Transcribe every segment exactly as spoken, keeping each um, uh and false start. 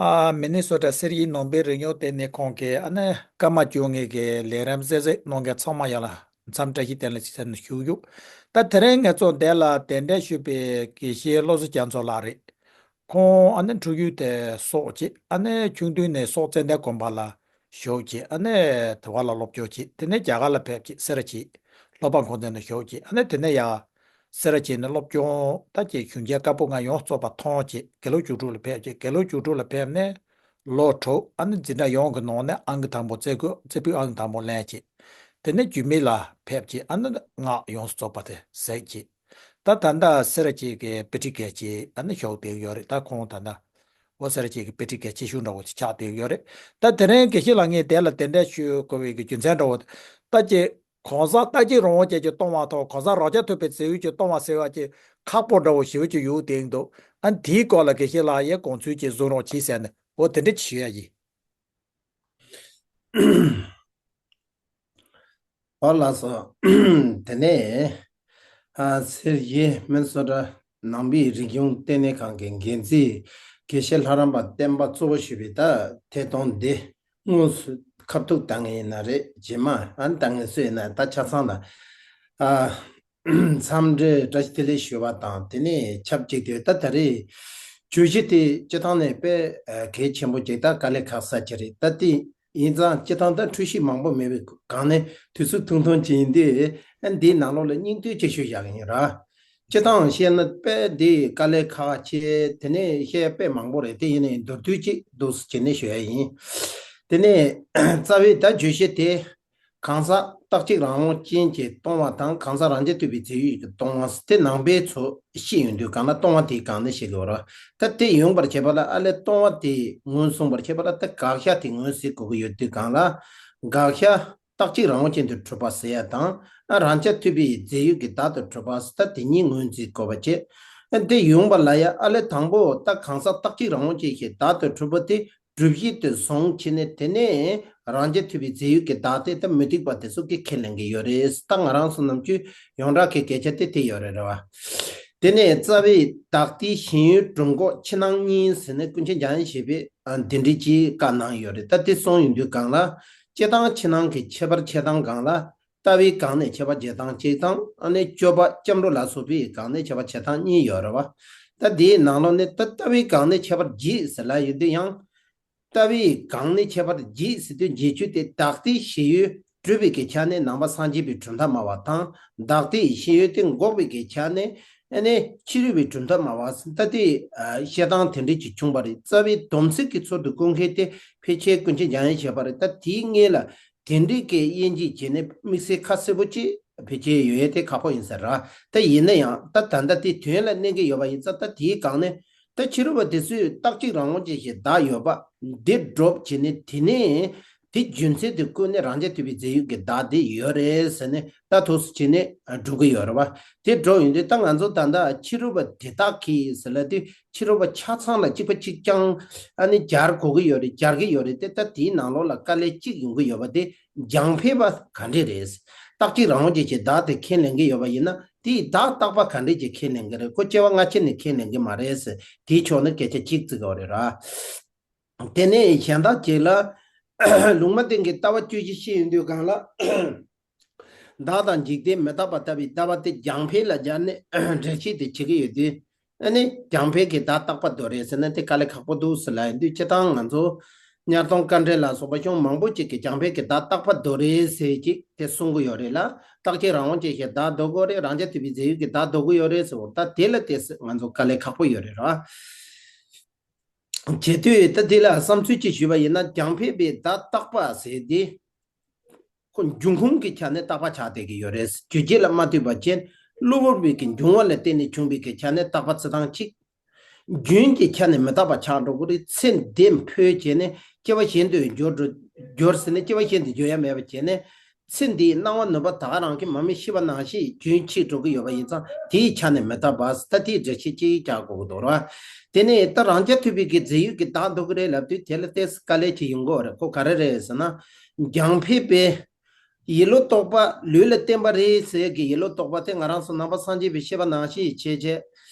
ཨ། མི་ནི་སོ་ཊ་གསེར་གཡུ་ནང་པའི་རིག་གཞུང་ལྟེ་གནས་ཁང་གི་ཨ་ནི་སྐར་མ་བཅོ་ལྔའི་གི་ལས་རིམ་གསན་གཟིགས་གནང་མཁན་ཚང་མ་ཡོངས་ལ་འཚམས་བཀྲ་ཤིས་བདེ་ལེགས་ཟེར་ནས་ཞུ་གི་ཡོད། ད་དེ་རིང་ང་ཚོ་འདི་ལ་གདན་འདྲེན་ཞུས་པའི་དགེ་བཤེས་བློ་བཟང་རྒྱ་མཚོ་ལགས་རེད། ཁོང་ཨ་ནི་འཁྲུངས་ཡུལ་དེ་སོག་བྱས། ཨ་ནི་ཆུང་དུས་ནས་སོག་ཙན་དན་དགོན་པ་ལ་ཞུགས་བྱས། ཨ་ནི་དེ་བ་ལ་སློབ་སྦྱོང་བྱས། དེ་ནས་རྒྱ་གར་ལ་ཕེབས་བྱས་སེ་ར་བྱེས་སློབ་པ་གོང་ཚད་ནས་ཞུགས་བྱས། ཨ་ནི་དེ་ནས་ཡར་སེ་ར་བྱེས་ནས་སློབ་སྦྱོང་ད་བྱས། གཞུང་ཆེན་བཀའ་པོད་ལྔ་ཡོངས་རྫོགས་པ་མཐོང་བྱས། དགེ་ལུགས་རྒྱུགས་སྤྲོད་ལ་ཕེབས་བྱས། དགེ་ལུགས་རྒྱུགས་སྤྲོད་ལ་ཕེབས་ནས་ལོ་དྲུག་ཨ་ནི་འཛིན་གྲྭ་ཡོངས་ཀྱི་ནང་ནས་ཨང་ཀི་དང་པོ་རྩེ་དགོན་རྩེ་ཕུད་ཨང་ཀི་དང་པོ་ལེན་བྱས། དེ་ནས་འཇུ་མི་ལ་ཕེབས་བྱས། ཨ་ནི་སྔགས་ཡོངས་སུ་རྫོགས་པ་དེ་གཟིགས་བྱས། ད་ད་ལྟ་སེ་ར་བྱེས་ཀྱི་དཔེ་ཁྲིད་དགེ་ཆེ་ཨ་ནི་ཞུགས་བསྡད་ཡོད་རེད། ད་ཁོང་ད་ལྟ་འོ་སེ་ར་བྱེས་ཀྱི་དཔེ་ཁྲིད་དགེ་ཆེ་ཞུ་འདྲ་བོ་ཅིག་ཆགས་བསྡད་ཡོད་རེད། ད་དེ་རིང་དགེ་བཤེས་ལགས་ངས་དེ་ལ་གདན་འདྲེན་ཞུ་དགོས་པའི་གི་རྒྱུ་མཚན་འདྲ་བོ་ད་ཅིག་གང་ཟག་རྟག་གཅིག་རང་དབང་ཅན་གྱི་སྟོང་པ་དང་གང་ཟག་རང་རྐྱ་ཐུབ་པའི་རྫས་ཡོད་ཀྱི་སྟོང་པ་ཟེར་བ་ཅིག་ཁག་པོ་འདྲ་བོ་ཞེ་པོ་ཅིག་ཡོད་བསྡད་འདུག་ཨ་ནི་དེའི་སྐོར་ལ་དགེ་བཤེས་ལགས་ཡང་དགོངས་ཚུལ་ཅིག་གསུང་རོགས་གྱིས་ཟེར་ནས་འོ་དེ་འདྲ་ཞུ་ཡ་ཡིན། ཨོ་ལགས་སོ། དེ་ནས་ཨ་སེར་བྱེས་མི་ནི་སོ་ཊ་ནང་པའི་རིག་གཞུང་ལྟེ་གནས་ཁང་གི་འགན་འཛིན་དགེ་བཤེས་ལྷ་རམས་པ་བསྟན་པ་གཙོ་བོ་ཞུས་པའི་ད་ཐད་གཏོང་འདི་དངོས་སུ་ཁ་ཐུག་བཏང་ངེས་ཡིན་ན་རེད། རྗེས་མ་ཨ་ནི་བཏང་ངེས་སུ་ཡིན་ན་ད་ཆ་ཚང་ལ་ཨ་འཚམས་འདྲི་བཀྲ་ཤིས་བདེ་ལེགས་ཞུ་བ་དང་། དེ་ནས་ཆབས་ཅིག་ཏུ་ད་ད་རེས་བརྗོད་གཞི་དེ་སྤྱི་བཏང་ནས་དཔེ་གལ་ཆེན་པོ་ཅིག་ད་དཀའ་ལས་ཁག་ས་ཅིག་རེད། ད་དེ་ཡིན་ཙང་སྤྱི་བཏང་ད་འཁྲུལ་གཞི་མང་པོ་མེད་པའི་སྒང་ནས་དུས་ཚོད་ཐུང་ཐུང་ཅིག་ཡིན་དུས་ཨ་འདིའི་ནང་ལོགས་ལ་སྙིང་བསྡུས་ཅིག་ཞུ་བཞག་གི་ཡིན་ར། སྤྱི་བཏང་བཤད་ན་དཔེ་འདི་དཀའ་ལས་ཁག་ཆེ། དེ་ནས་བཤད་དཔེ་མང་པོ་རེད། དེ་ཡིན་ནའི་མདོར་བསྡུས་ཅིག་འདུག་སེ་བྱས་ནས་ཞུ་ཡ་ཡིན། དེ་ནས་རྩ་བའི་ད་བརྗོད་གཞི་དེ་གང་ཟག་རྟག་གཅིག་རང་དབང་ཅན་གྱི་སྟོང་པ་དང་གང་ཟག་རང་རྐྱ་ཐུབ་པའི་རྫས་ཡོད་ཀྱི་སྟོང་པ་དེ་ནང་པའི་ཚོ་བཤད་ཡོང་དུས་སྒང་ལ་སྟོང་པ་དེའི་སྒང་ནས་བཤད་དགོས་རེད། ད་དེ་ཡོང་བར་བྱེད་པ་ལ་ཨ་ལས་སྟོང་པ་དེ་ངོས་བཟུང་བར་བྱེད་པ་ལ་ད་དགག་བྱ་དེ་ངོས་ཟིན་དགོས་ཀྱི་ཡོད་དུས་སྒང་ལ་དགག་བྱ་རྟག་གཅིག་རང་དབང་ཅན་དུ་གྲུབ་པ་ཟེར་ཡ་དང་། ཨ་རང་རྐྱ་ཐུབ་པའི་རྫས་ཡོད་ཀྱི་བདག་ཏུ་གྲུབ་པ་ཟེར་ད་དེ་གཉིས་ངོས་འཛིན་དགོས་པ་བྱས། ཨ་དེ་ཡོང་བ་ལ་ཡ་ཨ་ལས་དང་པོ་ད་གང་ཟག་རྟག་གཅིག་རང་དབང་ཅན་ཞིག་བདག་ཏུ་གྲུབ་པ་དེ་སྒྲུབ་བྱེད་དུ་བཟུང་བྱས་ནས། དེ་ནས་རང་རྐྱ་ཐུབ་པའི་རྫས་ཡོད་ཀྱི་བདག་དེ་ད་མུ་སྟེགས་པ་དེ་ཚོ་གིས་ཁས་ལེན་གྱི་ཡོད་རེད། ད་ང་རང་ཚོ་ནམ་རྒྱུན་ཡོངས་གྲགས་ཀྱི་སྐད་ཆ་དེ་དེ་ཡོད་རེད། རེད་བ། དེ་ནས་རྩ་བའི་བདག་ལྟའི་ཞེན་ཡུལ་སྒྲུབ་འགོག་ཕྱི་ནང་གཉིས་ཟེར་ནས་ཀུན་མཁྱེན་འཇམ་དབྱངས་བཞད་པས་འདི་འདྲའི་ཅིག་བཀའ་གནང་ཡོད་རེད། ད་དེ་གསུངས་ཡོང་དུས་སྒང་ལ་སྤྱི་དང་ཕྱི་ནང་གི་ཁྱད་པར་འཆད་སྟངས་སྒང་ལ་ལྟ་བའི་སྒང་ནས་ཁྱད་པར་འབྱེད་སྟངས་གཅིག་དང་། ཨ་ནི་སྤྱོད་པ་སྐྱབས་འགྲོ་ལ་སོགས་པའི་སྒང་ནས་ཁྱད་པར་འབྱེད་སྟངས་གཉིས་ཡོད་རེད་བ། ད་དེའི་ནང་ལོགས་ནས་ད་ལྟ་བའི་སྒང་ནས་ཁྱད་པར་འབྱེད་ཟེར་ལབ་ཡོང་དུས་ཡང་། ལྟ་བའི་སྒང་ནས་ཁྱད་པར་འབྱེད་ཟེར་དུས་འབྱེད་ཚུལ་དེ་བདག་ལྟའི་ཞེན་ཡུལ་སྒྲུབ་པའི་གི་ཆ་ནས་ནང་པ་སངས་རྒྱས་པའི་གྲུབ་མཐའ་སྨྲ་བ་དང་། བདག་ལྟའི་ཞེན་ཡུལ་དེ་འགོག་པའི་གི་ཆ་ནས་ཨ་ནི་ཕྱི་རོལ་པའི་གྲུབ་མཐའ་སྨྲ་བ་ཟེར། ད་དེ་ཨ་བཤད་སྟངས་དེ་འདྲ་ཅིག་བྱུང་བ་རེད། རྩ་བའི་སྡོམ་ཚིག་གི་ཚུལ་དུ་བཀོད་མཁན་དེ་ཕལ་ཆེར་ཀུན་མཁྱེན་འཇམ་དབྱངས་བཞད་པ་རེད། ད་དེའི་སྔོན་ལ་དེ་འདྲའི་གི་དབྱེ་འབྱེད་བྱས་ནས་དམིགས་བསལ་ཁ་གསལ་པོ་ཅིག་ཕལ་ཆེར་ཡོད་ཡ་དེ་ཁག་པོ་ཡིན་ས་རེད། ད་ཡིན་ན་ཡང་ད་ད་ལྟ་དེ་དོན་ལ་གནས་ཀྱི་ཡོད་པ་ཡིན་ཙང་། ད་དེའི་སྒང་ནས་ད་ཕྱི་རོལ་པ་དེ་ཚོས་རྟག་གཅིག་རང་དབང་ཅན་ཞིག་བདག་ཡོད་པ་འདི་སྒྲུབ་བྱས་ནས། དེ་ནས་དེ་རྒྱུ་མཚན་དུ་བཀོད་ནས་རང་རྐྱ་ཐུབ་པའི་རྫས་ཡོད་ཀྱི་བདག་དེ་ཡོད་རེད་ཟེར་ནས་ད་ཐུགས་སུ་བྱས་ནས་སྒྲུབ་ཀྱི་ཡོད་རེད་བ། དེ་སྒྲུབ་ཡོང་དུས་ད་ང་ཚོ་ད་ལྟ་ཕྱི་རོལ་པ་དེ་དག་གིས་ཟེར་ལབ་དུས་ཕྱི་རོལ་པ་ཆ་ཚང་ལ་གཅིག་པ་གཅིག་རྐྱང་ཨ་ནི་སྦྱར་དགོས་ཀྱི་ཡོད་རེད། སྦྱར་གྱི་ཡོད་རེད་དེ། ད་དེའི་ནང་ལོགས་ལ་དཀའ་ལས་གཅིག་ཡོང་གི་ཡོད་པ་དེ་རྒྱང་འཕེན་པ་ག་འདྲས་རེད། རྟག་གཅིག་རང་དབང་ཅན་གྱི་བདག་དེ་ཁས་ལེན་གྱི་ཡོད་པ་ཡིན་ན་དེའི་བདག་རྟག་པ་ག་འདྲས་ཀྱིས་ཁས་ལེན་གྱི་རེད། ཁོ་སྐྱེ་བ་སྔ་ཕྱི་ནས་ཁས་ལེན་གྱི་མ་རེད་ཟེར། དེའི་ཕྱོགས་ནས་སྐད་ཆ་གཅིག་བརྩི་དགོས་རེད་ར། དེ་ནས་གཞན་དག་ཅིག་ལ་ལུང་མ་བསྟན་གྱི་ལྟ་བ་བཅུ་བཞི་བཤད་ཡོང་དུས་སྒང་ལ། བདག་དང་འཇིག་རྟེན་མི་རྟག་པ་ལྟ་བུའི་ལྟ་བ་དེ་རྒྱང་འཕེན་ལ་སྦྱར་ནས་འགྲེལ་བཤད་དེ་བྱེད་ཀྱི་ཡོད་དུས། ཨ་ནི་རྒྱང་འཕེན་གྱི་བདག་རྟག་པ་དོ་རེད་ཟེར་ན་དེ་དཀའ་ལས་ཁག་པོ་འདུག་ཟེར་ལབ་ཡོང་དུས། སྤྱིར་བཏང་ང་ཚོ་གཉའ་གདོང་དཀའ་འགྲེལ་ལ་སོགས་པ་གཞུང་མང་པོ་ཅིག་གིས་རྒྱང་འཕེན་གྱི་བདག་རྟག་པ་དོ་རེད་ཟེར་ཅིག་དེ་གསུང་གི་ཡོད་རེད་ལ། རྟག་གཅིག་རང་དབང་ཅན་ཞིག་བདག་དོ་དགོས་རེད། རང་རྐྱ་ཐུབ་པའི་རྫས་ཡོད་ཀྱི་བདག་དོ་དགོས་ཡོད་རེད་ཟེར་བ། ད་དེ་ལ་དེ་ང་ཚོ་དཀའ་ལས་ཁག་པོ་ཡོད་རེད་ར། བྱེད་དུས་ད་དེ་ལ་བསམ་ཚུལ་ཅིག་ཞུས་པ་ཡིན་ན། རྒྱང་འཕེན་པའི་བདག་རྟག་པ་ཟེར་དེ། ཁོ་འབྱུང་ཁུངས་ཀྱི་ཆ་ནས་རྟག་པ་ཆགས་བསྡད་ཀྱི་ཡོད་རེད། རྒྱུ་རྐྱེན་ལ་མ་ལྟོས་པ་བྱས་གློ་བུར་བའི་གི་འབྱུང་བ་ལ་བརྟེན་ནས་བྱུང་བའི་གི་ཆ་ནས་རྟག་པ་བརྩི་སྟངས་གཅིག་རྒྱུན་གྱི་ཆ་ནས་མི་རྟག་པ་ཆགས་འགྲོ་གི་རེད། ཚེ་འདི་འཕོས་བྱས་ནས་སྐྱེ་བ་གཞན་དུ་འགྱུར་འགྲོ། འགྱུར་ཟེར་ནས་སྐྱེ་བ་གཞན་དུ་འགྱུར་ཡ་མེད་པ་བྱས་ནས། ཚེ་འདིའི་སྣང་བ་ནུབ་པ་ད་ག་རང་གི་མ་མི་ཤི་བ་ནང་བཞིན་རྒྱུན་ཆད་འགྲོ་གི་ཡོད་པ་ཡིན་ཙང་། དེའི་ཆ་ནས་མི་རྟག་པ་ཟེར། ད་དེའི་འགྲེལ་བཤད་ཅིག་རྒྱག་དགོས་ཀྱི་འདུག་ར། དེ་ནས་ད་རང་རྐྱ་ཐུབ་པའི་གི་རྫས་ཡོད་ཀྱི་བདག་འདོད་ཀྱི་རེད་ལབ་དུས་དེ་ལ་ཏོག་ཙམ་དཀའ་ལས་ཅིག་ཡོང་གི་ཡོད་རེད། ཁོ་ག་རེ་རེད་ཟེར་ན། རྒྱང་འཕེན་པའི་ཡིད་བློ་རྟོག་པ་ལུས་ལ་བརྟེན་པ་རེད་ཟེར་གྱི་ཡིད་བློ་རྟོག་པ་དེ་ང་རང་ཚོ་ནང་པ་སངས་རྒྱས་པའི་བཤད་པ་ནང་བཞིན་བྱས་བྱས།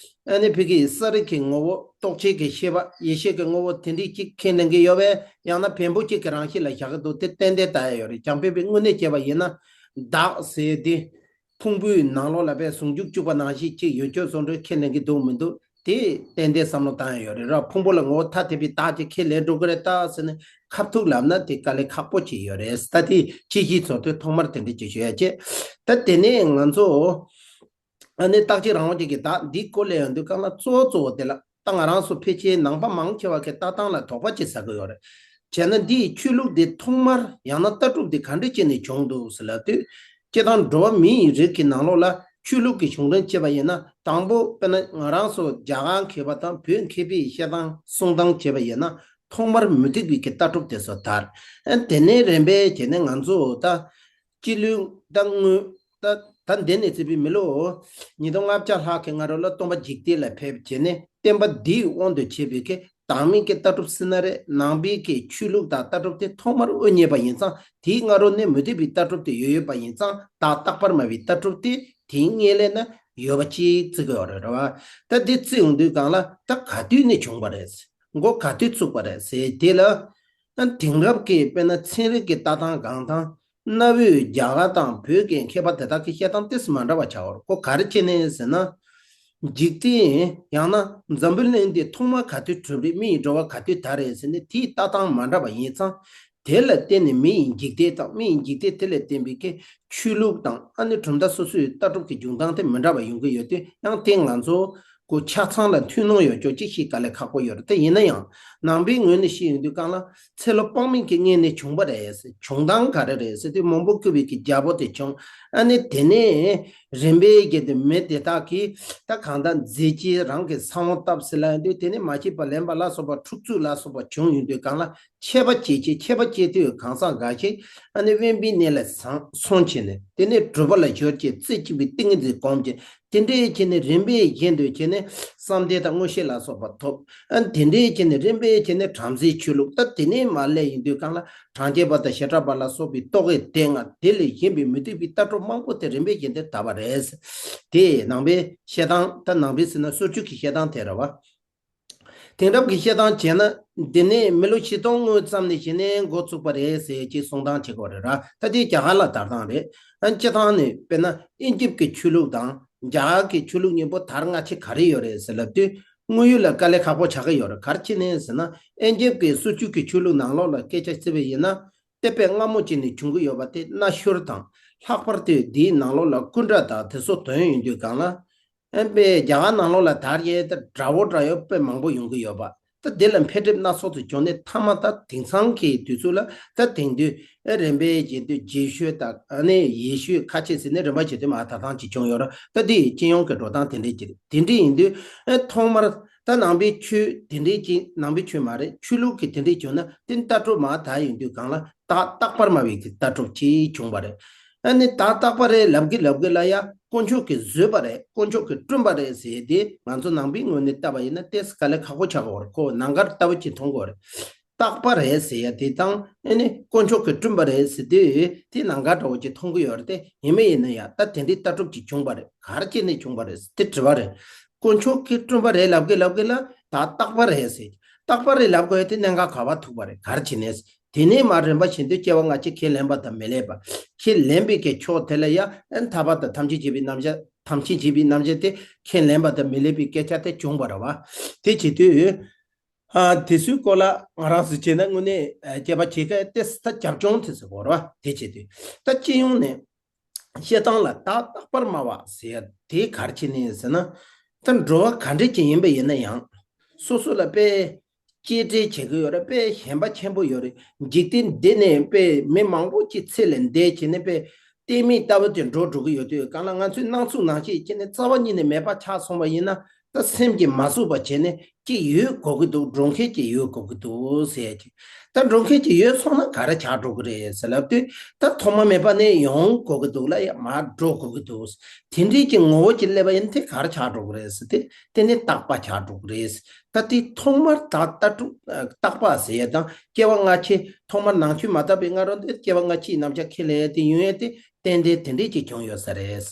ཨ་ནི་ཕ་གི་ས་རིག་གི་ངོ་བོ། རྟོག་བཅས་ཀྱི་ཤེས་པ། ཡེ་ཤེས་ཀྱི་ངོ་བོ་དེ་འདྲས་ཅིག་ཁས་ལེན་གྱི་ཡོད་པས། ཡང་ན་བེམ་པོ་གཅིག་གི་རང་བཞིན་ལ་བཞག་གི་འདུག་དེ་ཏན་ཏན་ལྟ་ཡ་ཡོད་རེད། བྱམས་པས་དངོས་གནས་བྱས་པ་ཡིན་ན། བདག་ཟེར་དེ་ཕུང་པོའི་ནང་ལོགས་ལ་དཔེ་ཟུང་འཇུག་བཅུག་པ་ནང་བཞིན་ཅིག་ཡོད་ཆོག་བཟོ་འདྲ་ཁས་ལེན་གྱི་འདུག་མི་འདུག་དེ་ཏན་ཏན་བསམ་བློ་བཏང་ཡ་ཡོད་རེད། ར་ཕུང་པོ་ལ་ངོ་བོ་ཐ་དད་པའི་བདག་ཅིག་ཁས་ལེན་འགྲོ་གི་རེད་ད་ཟེར་ནས་ཁ་ཐུག་ལབ་ན་དེ་དཀའ་ལས་ཁག་པོ་ཅིག་ཡོད་རེད། ད་དེ་ཅི་ཞིག་ཚོར་དུས་ཐོག་མར་དེ་འདྲ་ཅིག་ཞུ་ཡ་བྱེད། ད་དེ་ནས་ང་ཚོ་ཨ་ནི་རྟག་གཅིག་རང་དབང་ཅན་གྱི་བདག་འདིའི་སྐོར་ལ་ཡོང་དུས་སྒང་ལ་གཙོ་བོ་གཙོ་བོ་དེ་ལ་ད་ང་རང་ཚོ་ཕལ་ཆེར་ནང་པ་མང་ཆེ་བ་གི་ལྟ་སྟངས་ལ་དོགས་པ་ཅིག་ཟ་གི་ཡོད་རེད། བྱས་ན་འདིའི་ཆོས་ལུགས་འདི་ཐོག་མར་ཡང་ན་ལྟ་གྲུབ་འདི་ག་འདྲ་བྱས་ནས་བྱུང་འདུག་ཟེར་ལབ་དུས། སྤྱིར་བཏང་འགྲོ་བ་མི་ཡི་རིགས་ཀྱི་ནང་ལོགས་ལ་ཆོས་ལུགས་ཀྱི་བྱུང་རིམ་བྱས་པ་ཡིན་ན། དང་པོ་དཔེར་ན་ང་རང་ཚོ་རྒྱ་གར་མཁས་པ་དང་བོད་མཁས་པའི་བཤད་སྟངས་གསུང་སྟངས་བྱས་པ་ཡིན་ན། ཐོག་མར་མུ་སྟེགས་པའི་གི་ལྟ་གྲུབ་དེ་ཚོ་དར། ཨ་དེ་ནས་རིམ་པས་བྱས་ནས་ང་ཚོ་ད་སྤྱི་ལོའི་ད་སྔོན་ད་ད་འདི་ནས་བརྩིས་པའི་མི་ལོ་ཉིས་སྟོང་ལྔ་བརྒྱ་ལྷག་གི་སྔ་རོལ་ལ་སྟོན་པ་འཇིག་རྟེན་ལ་ཕེབས་བྱས་ནས་བསྟན་པ་འདིའི་དབང་དུ་བྱས་པའི་གི་བདག་མེད་ཀྱི་ལྟ་གྲུབ་ཟེར་ན་རེད། ནང་པའི་གི་ཆོས་ལུགས་དང་ལྟ་གྲུབ་དེ་ཐོག་མར་དབུ་བརྙེས་པ་ཡིན་ཙང་། དེའི་སྔ་རོལ་ནས་མུ་སྟེགས་པའི་ལྟ་གྲུབ་དེ་ཡོད་ཡོད་པ་ཡིན་ཙང་། བདག་རྟག་པར་སྨྲ་བའི་ལྟ་གྲུབ་དེ་དེའི་སྔོན་ལ་ན་ཡོད་པ་ཅིག་བརྩི་གི་ཡོད་རེད། རེད་བ། ད་འདི་བརྩི་ཡོང་དུས་སྒང་ལ་ད་ག་དུས་ནས་བྱུང་བ་རེད། མགོ་ག་དུས་བཙུགས་པ་རེད་ཟེར་དེ་ལ། ཨ་དེང་རབས་ཀྱི་དཔེར་ན་ཚན་རིག་གི་ལྟ་སྟངས་སྒང་དང་། གནའ་བོའི་རྒྱ་གར་དང་བོད་ཀྱི་མཁས་པ་དེ་དག་གི་བཤད་སྟངས་ཏོག་ཙམ་མ་འདྲ་བ་ཆགས་ཡོད་རེད། ཁོ་ག་རེ་བྱས་ནས་ཟེར་ན། འཇིག་རྟེན་ཡང་ན་འཛམ་བུ་གླིང་འདི་ཐོག་མ་ག་དུས་གྲུབ་རེད། མི་ཡི་འགྲོ་བ་ག་དུས་དར་རེད་ཟེར་ནས་དེའི་ལྟ་སྟངས་མ་འདྲ་བ་ཡིན་ཙང་། དེ་ལ་བརྟེན་ནས་མི་ཡི་འཇིག་རྟེན་དང་མི་ཡི་འཇིག་རྟེན་དེ་ལ་བརྟེན་པའི་གི་ཆོས་ལུགས་དང་ཨ་ནི་གྲུབ་མཐའ་སོ་སོའི་ལྟ་གྲུབ་ཀྱི་འབྱུང་སྟངས་དེ་མི་འདྲ་བ་ཡོང་གི་ཡོད་དུས། ཡང་དེ་ང་ཚོ་གོ་ཆ་ཚང་ལ་མཐུན་སྣང་ཡོད་ཆོག་ཅིག་ཤེས་དཀའ་ལས་ཁག་པོ་ཡོད་རེད། དེ་ཡིན་ན་ཡང་ནང་པའི་ངོས་ནས་བཤད་ཡོང་དུས་སྒང་ལ་ཚེ་ལོ་དཔག་མེད་ཀྱི་སྔོན་ནས་བྱུང་བ་རེད། བྱུང་སྟངས་ག་རེ་རེད་ཟེར་དུས། མང་པོ་བསྐུལ་བའི་གི་རྒྱལ་པོ་དེ་བྱུང་། ཨ་ནི་དེ་ནས་རིམ་པས་བརྒྱུད་དེ་མི་དེ་དག་གིས་ད་གང་ལྟར་མཛད་རྗེས་རང་གི་ས་བོན་བཏབ་ཟེར་ལབ་ཡོང་དུས། དེ་ནས་མ་སྐྱེས་པ་ལེན་པ་ལ་སོགས་པ་འཁྲུག་རྩོད་ལ་སོགས་པ་བྱུང་ཡོང་དུས་སྒང་ལ། མཆེད་པ་སྐྱེས་ཀྱི། མཆེད་པ་སྐྱེས་དུས་གང་ཟག་འགའ་ཞིག་ཨ་ནི་དབེན་པའི་གནས་ལ་སོང་བྱས་ནས། དེ་ནས་གྲུབ་པ་ལ་སྦྱོར་གྱི། རྩེ་གཅིག་པའི་ཏིང་ངེ་འཛིན་སྒོམ་གྱི། དེ་འདྲའི་བྱས་ནས་རིམ་པས་བཞིན་དུ་བྱས་ནས་བསམ་གཏན་དང་མངོན་ཤེས་ལ་སོགས་པ་ཐོབ། ཨ་དེ་འདྲའི་བྱས་ནས་རིམ་པས་བྱས་ནས་བྲམ་ཟེའི་ཆོས་ལུགས། ད་དེ་ནས་མར་སླེབས་ཡོང་དུས་སྒང་ལ་གྲངས་ཅན་པ་དང་བྱེ་བྲག་པ་ལ་སོགས་པའི་རྟོག་གེའི་སྡེ་ལྔ། དེ་ལས་གཞན་པའི་མུ་སྟེགས་པའི་ལྟ་གྲུབ་མང་པོ་དེ་རིམ་པས་བཞིན་དུ་དར་བ་རེད། དེ་ནང་པའི་བཤད་སྟངས། ད་ནང་པའི་ཟེར་ན་སོར་ཆུད་ཀྱི་བཤད་སྟངས་དེ་རེད་བ། དེང་རབས་ཀྱི་བཤད་སྟངས་བྱས་ན། འདི་ནས་མི་ལོ་ཆིག་སྟོང་སྔོན་ཙམ་ནས་བྱས་ནས་འགོ་བཙུགས་པ་རེད་ཟེར་གྱི་གསུང་སྟངས་བྱེད་དགོས་རེད་ར། ད་དེ་རྒྱ་གར་ལ་དར་སྟངས་རེད། ཨ་སྤྱིར་བཏང་ནས་དཔེར་ན་དབྱིན་ཇིབ་ཀྱི་ཆོས་ལུགས་དང་རྒྱ་གར་གྱི་ཆོས་ལུགས་གཉིས་པོ་དར་སྔ་ཕྱི་ག་རེ་ཡོད་རེད་ཟེར་ལབ་དུས། དངོས་ཡོད་ལ་དཀའ་ལས་ཁག་པོ་ཆགས་ཀྱི་ཡོད་རེད། ག་རེ་བྱས་ནས་ཟེར་ན། དབྱིན་ཇིབ་ཀྱི་སོར་ཆུད་ཀྱི་ཆོས་ལུགས་ནང་ལོགས་ལ་སྐད་ཆ་བརྩིས་པ་ཡིན་ན། དེ་དཔེ་སྔ་མོ་ཅིག་ནས་བྱུང་གི་ཡོད་པ་དེ་གནའ་ཤུལ་དང་། ལྷག་པར་དུ་འདིའི་ནང་ལོགས་ལ་སྐུ་འདྲ་དང་དེ་ཚོ་དོན་ཡོང་དུས་སྒང་ལ། ཨ་དཔེ་རྒྱ་གར་ནང་ལོགས་ལ་དར་ཡས་དེ་འདྲ་བོ་འདྲ་ཡོད་དཔེ་མང་པོ་ཡོང་གི་ཡོད་པ། ད་དེ་ལ་འཕེལ་འགྲིབ་སྣ་ཚོགས་སུ་བྱུང་ནས། མཐའ་མ་ད་དེང་སང་གི་དུས་ཚོད་ལ་ད་དེང་དུས་ཨ་རིམ་པས་བྱས་དུས་རྗེས་ཤུལ་དང་ཨ་ནི་ཡེ་ཤུ་ཁ་ཆེ་ཟེར་ནས་རིམ་པ་བྱས་དུས་མར་དར་སྟངས་ཅིག་བྱུང་ཡོད་རེད། ད་དེ་སྤྱི་ཡོངས་ཀྱི་འགྲོ་སྟངས་དེ་འདྲས་ཅིག་རེད། དེ་འདྲས་ཡིན་དུས་ཨ་ཐོག་མར་ད་ནང་པའི་ཆོས་དེ་འདྲས་ཅིག་ནང་པའི་ཆོས་མ་རེད། ཆོས་ལུགས་ཀྱི་དེ་འདྲས་བྱུང་ན། དེ་ལྟ་གྲུབ་མར་དར་ཡོང་དུས་སྒང་ལ། བདག་རྟག་པར་སྨྲ་བའི་གི་ལྟ་གྲུབ་ཅིག་བྱུང་བ་རེད། ཨ་ནི་བདག་རྟག་པ་རེད་ལབ་གི་ལབ་གི་ལ་ཡ། དཀོན་མཆོག་གིས་བཟོས་པ་རེད། དཀོན་མཆོག་གིས་བསྐྲུན་པ་རེད་ཟེར་དེ་ང་ཚོ་ནང་པའི་ངོས་ནས་བལྟས་པ་ཡིན་ན་ཏོག་ཙམ་དཀའ་ལས་ཁག་པོ་ཆགས་ཀྱི་ཡོད་རེད། ཁོ་ནང་འགལ་ལྟ་བུ་ཅིག་མཐོང་གི་ཡོད་རེད། རྟག་པ་རེད་ཟེར་ཡ་དེ་དང་། ཨ་ནི་དཀོན་མཆོག་གིས་བསྐྲུན་པ་རེད་ཟེར་དུས་དེ་ནང་འགལ་འདྲ་བོ་ཅིག་མཐོང་གི་ཡོད་རེད་དེ། ཡིན་མ་ཡིན་ན་ཡ། ད་དེ་འདྲའི་ལྟ་གྲུབ་ཅིག་བྱུང་བ་རེད། ག་རེ་བྱས་ནས་བྱུང་བ་རེད་ཟེར་དེ་དྲི་བ་རེད། དཀོན་མཆོག་གིས་བསྐྲུན་པ་རེད་ལབ་གི་ལབ་གི་ལ། ད་རྟག་པ་རེད་ཟེར། རྟག་པ་རེད་ལབ་དགོས་ཡ་དེ་གནད་འགག་ག་པར་ཐུག་པ་རེད། ག་རེ་བྱས་ནས། དེ་ནས་མར་རིམ་པ་བཞིན་དུ་སྐྱེ་བ་སྔ་ཕྱི་ཁས་ལེན་པ་དང་མི་ལེན་པ། ཁས་ལེན་པའི་གི་ཕྱོགས་དེ་ལ་ཡ། ཨན་ཐར་པ་དང་ཐམས་ཅད་མཁྱེན་པའི་རྣམ་གཞག་ཐམས་ཅད་མཁྱེན་པའི་རྣམ་གཞག་དེ་ཁས་ལེན་པ་དང་མི་ལེན་པའི་སྐད་ཆ་དེ་བྱུང་བ་རེད་བ། དེ་བྱེད་དུས། ཨ་དེ་ཚོའི་སྐོར་ལ་ང་རང་ཚོས་བྱས་ན་དངོས་གནས་ཨ་དཔྱད་པ་བྱེད་མཁན་ཏོག་ཙམ་ད་རྒྱབ་ལྗོངས་དེ་ཚོ་དགོས་རེད་བ། དེ་བྱེད་དུས་ད་སྤྱི་ཡོངས་ནས། བཤད་སྟངས་ལ་བདག་རྟག་པར་སྨྲ་བ་ཟེར་ཡ་དེ་ག་རེ་བྱས་ནས་ཟེར་ན། ད་འགྲོ་བ་ག་འདྲ་ཅིག་ཡིན་པ་ཡིན་ན་ཡང་། སོ་སོ་ལ་དཔེ་གཅེས་སྤྲས་བྱེད་ཀྱི་ཡོད་རེད། དཔེ་ཞེན་པ་ཆེན་པོ་ཡོད་རེད། འཇིག་རྟེན་འདི་ནས་དཔེ་མི་མང་པོ་ཅིག་ཚེ་ལས་འདས་བྱས་ནས་དཔེ་གཏན་མེད་ལྟ་བུ་དེ་འགྲོ་འགྲོ་གི་ཡོད་དུས་སྒང་ལ། ང་ཚོའི་སྣང་ཚུལ་ནང་བཞིན་བྱས་ནས་རྩ་བ་ཉིད་ནས་མེད་པ་ཆགས་སོང་བ་ཡིན་ན། ད་སེམས་ཀྱིས་མ་བཟོད་པ་བྱས་ནས་ཅིག་ཡོད་དགོས་ཀྱི་འདུག་འགྲོ་མཁན་ཅིག་ཡོད་དགོས་ཀྱི་འདུག་ཟེར་ཡ་ཅིག་ད་འགྲོ་མཁན་ཅིག་ཡོད་སོང་ན་ག་རེ་ཆགས་འགྲོ་གི་རེད་ཟེར་ལབ་དུས། ད་ཐོག་མ་མེད་པ་ནས་ཡོང་དགོས་ཀྱི་འདུག་ལ་ཡ། མར་འགྲོ་དགོས་ཀྱི་འདུག་དེ་འདྲའི་ཅིག་ངོ་བོ་ཅིག་སླེབས་པ་ཡིན་ན་དེ་ག་རེ་ཆགས་འགྲོ་གི་རེད་ཟེར་དུས། དེ་ནི་རྟག་པ་ཆགས་འགྲོ་གི་རེད། ད་དེ་ཐོག་མར་ད་ལྟ་གྲུབ་རྟག་པ་ཟེར་ཡ་དང་སྐྱེ་བ་སྔ་ཕྱི། ཐོག་མར་ནང་ཆོས་མ་དར་བའི་སྔ་རོལ་དུ་སྐྱེ་བ་སྔ་ཕྱིའི་རྣམ་གཞག་ཁས་ལེན་ཡ་དེ་ཡོང་ཡ་དེ་ཏན་ཏན་དེ་འདྲས་ཅིག་བྱུང་ཡོད་ས་རེད།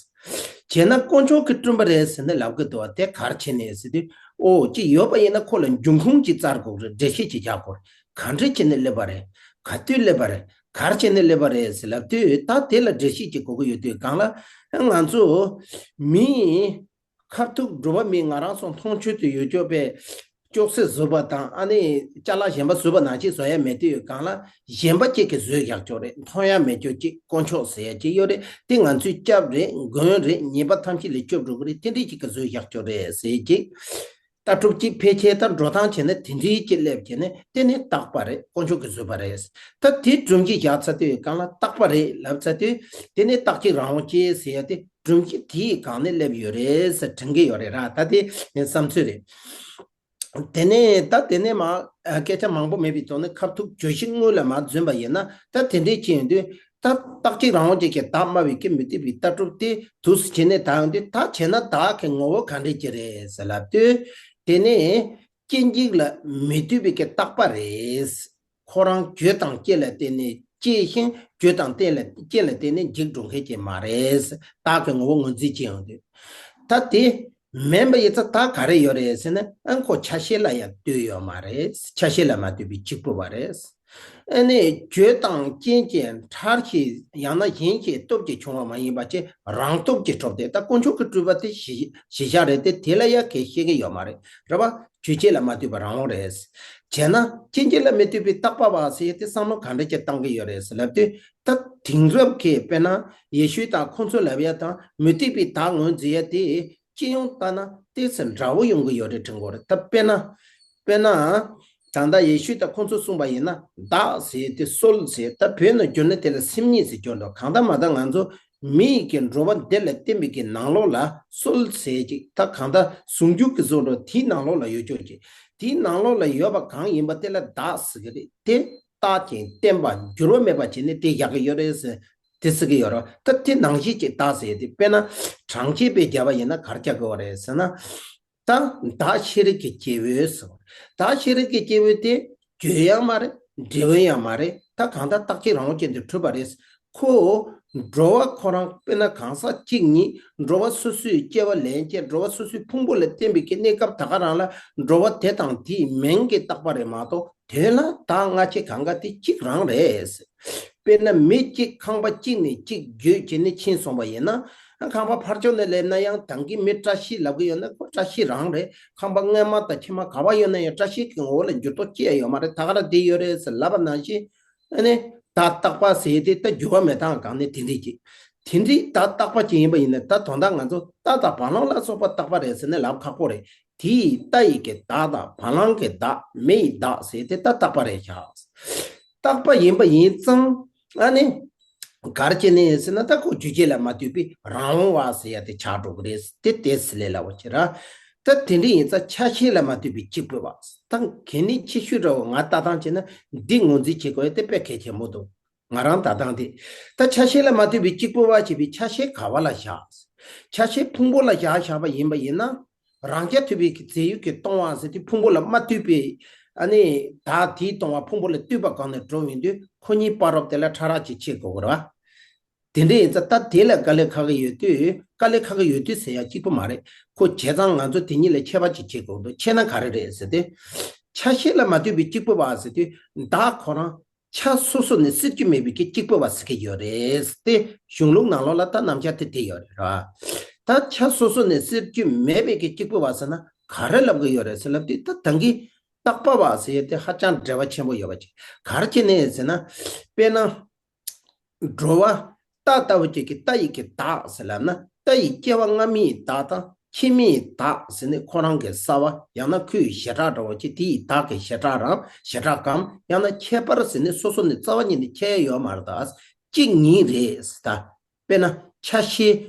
བྱས་ན་དཀོན་མཆོག་གི་སྤྲུལ་པ་རེད་ཟེར་ནས་ལབ་གི་འདུག་བ། དེ་ག་རེ་བྱས་ནས་ཟེར་དུས། ཨོ་ཅིག་ཡོད་པ་ཡིན་ན་ཁོ་ལ་འབྱུང་ཁུངས་ཅིག་བཙལ་དགོས་རེད། འགྲེལ་བཤད་ཅིག་རྒྱག་དགོས་རེད། ག་འདྲ་བྱས་ནས་སླེབས་པ་རེད། ག་དུས་སླེབས་པ་རེད། ག་རེ་བྱས་ནས་སླེབས་པ་རེད་ཟེར་ལབ་དུས། ད་དེ་ལ་འགྲེལ་བཤད་ཅིག་དགོས་ཀྱི་ཡོད་དུས་སྒང་ལ། ང་ཚོ་མི་ཁ་ཐུག་འགྲོ་བ་མི་ང་རང་ཚོ་མཐོང་ཆོས་དུ་ཡོད་ཆོག་པའི་ཅོག་ཙེ་བཟོས་པ་དང་ཨ་ནི་ཅ་ལག་གཞན་པ་བཟོས་པ་ནང་བཞིན་བཟོ་ཡ་མེད་དུས་སྒང་ལ། གཞན་པ་གཅིག་གིས་བཟོས་བཞག་ཆོག་རེད། མཐོང་ཡ་མེད་ཆོག་ཅིག་དཀོན་མཆོག་ཟེར་ཡ་ཅིག་ཡོད་རེད། དེ་ང་ཚོའི་སྐྱབས་རེད། མགོན་རེད། ཉེས་པ་ཐམས་ཅད་ལས་སྐྱོབ་འགྲོ་གི་རེད། དེ་འདྲས་ཅིག་གིས་བཟོས་བཞག་ཆོག་རེད་ཟེར་ཅིག་ལྟ་གྲུབ་ཅིག་ཕལ་ཆེར་ད་འགྲོ་སྟངས་བྱས་ན་དེ་འདྲའི་ཅིག་སླེབས་བྱས་ནས། དེ་ནི་རྟག་པ་རེད། དཀོན་མཆོག་གིས་བཟོས་པ་རེད། ད་དེ་སྒྲོམ་གཞི་བཞག་ཚར་དུས་སྒང་ལ། རྟག་པ་རེད་ལབ་ཚར་དུས། དེ་ནི་རྟག་གཅིག་རང་དབང་སྐྱེས་ཟེར་ཡ་དེ་སྒྲོམ་གཞི་དེའི་སྒང་ནས་སླེབས་ཡོད་རེད་ཟེར་དྲན་གྱི་ཡོད་རེད་ར། ད་དེ་ངའི་བསམ་ཚུལ་རེད། དེ་ནས་ད་དེ་ནས་མ་སྐད་ཆ་མང་པོ་མེད་པའི་ཐོག་ནས་ཁ་ཐུག་བརྗོད་གཞི་དངོས་ལ་མ་འཛུལ་བ་ཡིན་ན། ད་དེ་འདྲས་བྱས་ཡོང་དུས། ད་རྟག་གཅིག་རང་དབང་ཅན་གྱི་བདག་སྨྲ་བའི་གི་མུ་སྟེགས་པའི་ལྟ་གྲུབ་དེ་དུས་སུ་བྱས་ནས་ད་ཡོང་དུས། ད་བྱས་ན་བདག་གི་ངོ་བོ་ག་འདྲས་ཅིག་རེད་ཟེར་ལབ་དུས། དེ་ནས་སྐྱེ་འཇིག་ལ་མི་ལྟོས་པའི་གི་རྟག་པ་རེད། ཁོ་རང་རྒྱུ་དང་རྐྱེན་ལ་བརྟེན་ནས་སྐྱེ་ཞིང་། རྒྱུ་དང་རྟེན་ལ། རྐྱེན་ལ་བརྟེན་ནས་འཇིག་འགྲོ་མཁན་ཅིག་མ་རེད། བདག་གི་ངོ་བོ་ངོས་འཛིན་བྱེད་ཡོང་དུས། ད་དེ་མིན་པ་ཡིན་ཙང་ད་ག་རེ་ཡོད་རེད་ཟེར་ན། ཨ་ཁོ་ཆ་ཤས་ལ་ཡང་ལྟོས་ཡོད་མ་རེད། ཆ་ཤས་ལ་མ་ལྟོས་པའི་གཅིག་པུ་བ་རེད། ཨ་ནི་རྒྱུ་དང་རྐྱེན་གྱི་ཕྲལ་གྱིས་ཡང་ན་གཞན་གྱི་སྟོབས་ཀྱིས་བྱུང་བ་མ་ཡིན་པ་ཅིག་རང་སྟོབས་ཀྱིས་གྲུབ་སྟེ། ད་དཀོན་མཆོག་གི་སྤྲུལ་པ་དེ་གཞི་གཞི་བཞག་རེད་དེ། དེ་ལ་ཡང་གལ་བཤད་ཀྱི་ཡོད་མ་རེད། རེད་པ། རྒྱུ་རྐྱེན་ལ་མ་ལྟོས་པ་རང་དབང་རེད། བྱས་ན་སྐྱེ་འཇིག་ལ་མི་ལྟོས་པའི་རྟག་པ་བ་ཟེར་ཡ་དེ་བསམ་བློ་ག་འདྲ་ཅིག་བཏང་གི་ཡོད་རེད་ཟེར་ལབ་དུས། ད་དེང་རབས་ཀྱི་དཔེར་ན་ཡེ་ཤུ་དང་ཁོང་ཚོ་ལབ་ཡ་དང་མུ་སྟེགས་པའི་བདག་ངོས་འཛིན་ཡ་དེ། སྤྱི་ཡོངས་ལྟ་ན་ཏོག་ཙམ་འདྲ་བོ་ཡོང་གི་ཡོད་རེད་དྲན་གྱི་ཡོད་རེད། ད་དཔེར་ན། དཔེར་ན། ད་ལྟ་ཡེ་ཤུ་དང་ཁོང་ཚོས་གསུངས་པ་ཡིན་ན། བདག་ཟེར་དེ་སོལ་ཟེར། ད་བོད་ནང་བསྒྱུར་ན་དེ་ལ་སེམས་ཉིད་ཟེར་སྦྱོར་འདུག་གང་ལྟར་མ་ལྟར་ང་ཚོ་མི་ཡི་གི་འགྲོ་བ་འདི་ལ་བརྟེན་པའི་གི་ནང་ལོགས་ལ་སོལ་ཟེར་ཅིག་ད་གང་ལྟར་ཟུང་འཇུག་གི་བཟོ་འདྲ་དེའི་ནང་ལོགས་ལ་ཡོད་ཆོག་ཅིག་དེའི་ནང་ལོགས་ལ་ཡོད་པ་གང་ཡིན་པ་དེ་ལ་བདག་ཟེར་གི་རེད་དེ། རྟག་ཅིང་བརྟན་པ་འགྱུར་བ་མེད་པ་བྱས་ནས་དེ་བཞག་གི་ཡོད་རེད་ཟེར། དེ་ཟེར་གི་ཡོད་རེད། ད་དེ་ནང་བཞིན་གྱི་བདག་ཟེར་དེ། དཔེར་ན་གྲངས་ཅན་པའི་རྒྱལ་བ་ཡིན་ན་ག་རེ་རྒྱག་གི་ཡོད་རེད་ཟེར་ན། ད་བདག་ཤེས་རིག་གི་སྐྱེས་བུ་ཟེར། བདག་ཤེས་རིག་གི་སྐྱེས་བུ་དེ་རྒྱུ་ཡང་མ་རེད། འབྲས་བུ་ཡང་མ་རེད། ད་གང་ལྟར་རྟག་གཅིག་རང་དབང་ཅན་དུ་གྲུབ་པ་རེད། ཁོ་འགྲོ་བ་ཁོ་རང་དཔེར་ན་གང་ཟག་གཅིག་ཉིད་འགྲོ་བ་སོ་སོའི་སྐྱེ་བ་ལེན་བྱེད། འགྲོ་བ་སོ་སོའི་ཕུང་པོ་ལ་བརྟེན་པའི་གི་གནས་སྐབས་ད་ག་རང་ལ་འགྲོ་བ་དེ་དང་དེའི་མིང་གི་རྟག་པ་རེད་མ་གཏོགས། དོན་ལ་བདག་སྔ་ཕྱི་གང་ག་དེ་གཅིག་རང་རེད། དཔེར་ན་མི་གཅིག་ཁང་པ་གཅིག་ནས་གཅིག་བརྒྱུད་བྱས་ནས་ཕྱིན་སོང་བ་ཡིན་ན། ཁང་པ་ཕར་ཕྱོགས་ནས་སླེབས་ན་ཡང་ད་གིན་མི་བཀྲ་ཤིས་ལབ་གི་ཡོད་ན་ཁོ་བཀྲ་ཤིས་རང་རེད། ཁང་པ་སྔོན་མ་དང་ཕྱི་མ་ག་བ་ཡོད་ན་ཡང་བཀྲ་ཤིས་ཀྱི་ངོ་བོ་ལ་འགྱུར་ལྡོག་ཅི་ཡང་ཡོད་མ་རེད། ད་ག་རང་བསྡད་ཡོད་རེད་ཟེར་ལབ་པ་ནང་བཞིན། ཨ་ནི་བདག་རྟག་པ་ཟེར་དེ་ད་འགྱུར་བ་མེད་སྟངས་སྒང་ནས་དེ་འདྲས་ཀྱི། དེ་འདྲས་བདག་རྟག་པ་ཅིག་ཡིན་པ་ཡིན་ན། ད་དོན་དག་ང་ཚོ་རྟ་དང་བ་ལང་ལ་སོགས་པ་རྟག་པ་རེད་ཟེར་ནས་ལབ་ཁག་པོ་རེད། དེ་ཡི་རྟ་ཡི་གི་བདག་དང་བ་ལང་གི་བདག་མི་ཡི་བདག་ཟེར་དེ་ད་རྟག་པ་རེད་ཤག་རྟག་པ་ཡིན་པ་ཡིན་ཙང་། ཨ་ནི་ག་རེ་བྱས་ནས་ཟེར་ན། ད་ཁོ་རྒྱུ་རྐྱེན་ལ་མ་ལྟོས་པའི་རང་དབང་བ་ཟེར་ཡ་དེ་ཆགས་འགྲོ་གི་རེད། དེ་ཏོག་ཙམ་ལས་སླ་བོ་ཅིག་ར། ད་དེ་འདྲ་ཡིན་ཙང་ཆ་ཤས་ལ་མ་ལྟོས་པའི་གཅིག་པུ་བ། ད་གལ་གནད་ཆེ་ཤོས་འདྲ་བོ་ང་ལྟ་སྟངས་བྱས་ན་འདི་ངོས་འཛིན་བྱེད་དགོས་ཡ་དེ་དཔེ་གལ་ཆེན་པོ་འདུག་ང་རང་ལྟ་སྟངས་དེ། ད་ཆ་ཤས་ལ་མ་ལྟོས་པའི་གཅིག་པུ་བ་ཞེས་པའི་ཆ་ཤས་ག་བ་ལ་བཞག་ཆ་ཤས་ཕུང་པོ་ལ་བཞག་བཞག་པ་ཡིན་པ་ཡིན་ན། རང་རྐྱ་ཐུབ་པའི་རྫས་ཡོད་ཀྱིས་སྟོང་བ་ཟེར་དུས་ཕུང་པོ་ལ་མ་ལྟོས་པའི། ཨ་ནི་བདག་དེས་སྟོང་བ་ཕུང་པོ་ལ་ལྟོས་པ་སྒང་ནས་འགྲོ་ཡོང་དུས། ཁོ་གཉིས་བར་རོབ་དེ་ལ་ཕྲ་རགས་ཅིག་ཕྱེ་དགོས་ཀྱི་རེད་བ། དེ་འདྲ་ཡིན་ཙང་ད་དེ་ལ་དཀའ་ལས་ཁག་གི་ཡོད་དུས། དཀའ་ལས་ཁག་གི་ཡོད་དུས་ཟེར་ཡ་གཅིག་པུ་མ་རེད། ཁོ་བྱས་ཙང་ང་ཚོ་དེ་གཉིས་ལ་ཁྱད་པར་ཅིག་ཕྱེ་དགོས་འདུག་ཕྱེ་ན་ག་རེ་རེད་ཟེར་དུས། ཆ་ཤས་ལ་མ་ལྟོས་པའི་གཅིག་པུ་བ་ཟེར་དུས། བདག་ཁོ་རང་ཆ་སོ་སོ་ནས་སེལ་རྒྱུ་མེད་པའི་གི་གཅིག་པུ་བ་ཟེར་གྱི་ཡོད་རེད་དེ། གཞུང་ལུགས་ནང་ལོགས་ལ་ད་རྣམ་གཞག་དེ་དེ་ཡོད་རེད་ར། ད་ཆ་སོ་སོ་ནས་སེལ་རྒྱུ་མེད་པའི་གི་གཅིག་པུ་བ་ཟེར་ན་ག་རེ་ལབ་གི་ཡོད་རེད་ཟེར་ལབ་དུས། ད་ད་གིན་རྟག་པ་བ་ཟེར་ཡ་དེ་ཧ་ཅང་འབྲེལ་བ་ཆེན་པོ་ཡོད་པ་ཅིག་ག་རེ་བྱས་ནས་ཟེར་ན། དཔེར་ན། འགྲོ་བ་རྟ་ལྟ་བུ་ཅིག་གི་རྟ་ཡི་གི་བདག་ཟེར་ལབ་ན། རྟ་ཡི་སྐྱེ་བ་སྔ་མའི་བདག་དང་ཕྱི་མའི་བདག་ཟེར་ནས་ཁོ་རང་གི་རྩ་བ་ཡང་ན་ཁོའི་བྱེ་བྲག་འདྲ་བོ་ཅིག་དེ་ཡི་བདག་གི་བྱེ་བྲག་རམ་བྱེ་བྲག་གམ། ཡང་ན་ཁྱད་པར་ཟེར་ནས་སོ་སོ་ནས་རྩ་བ་ཉིད་ནས་ཁྱད་ཡོད་མ་རེད། ད་གཅིག་ཉིད་རེད་ཟེར། ད་དཔེར་ན་ཆ་ཤས་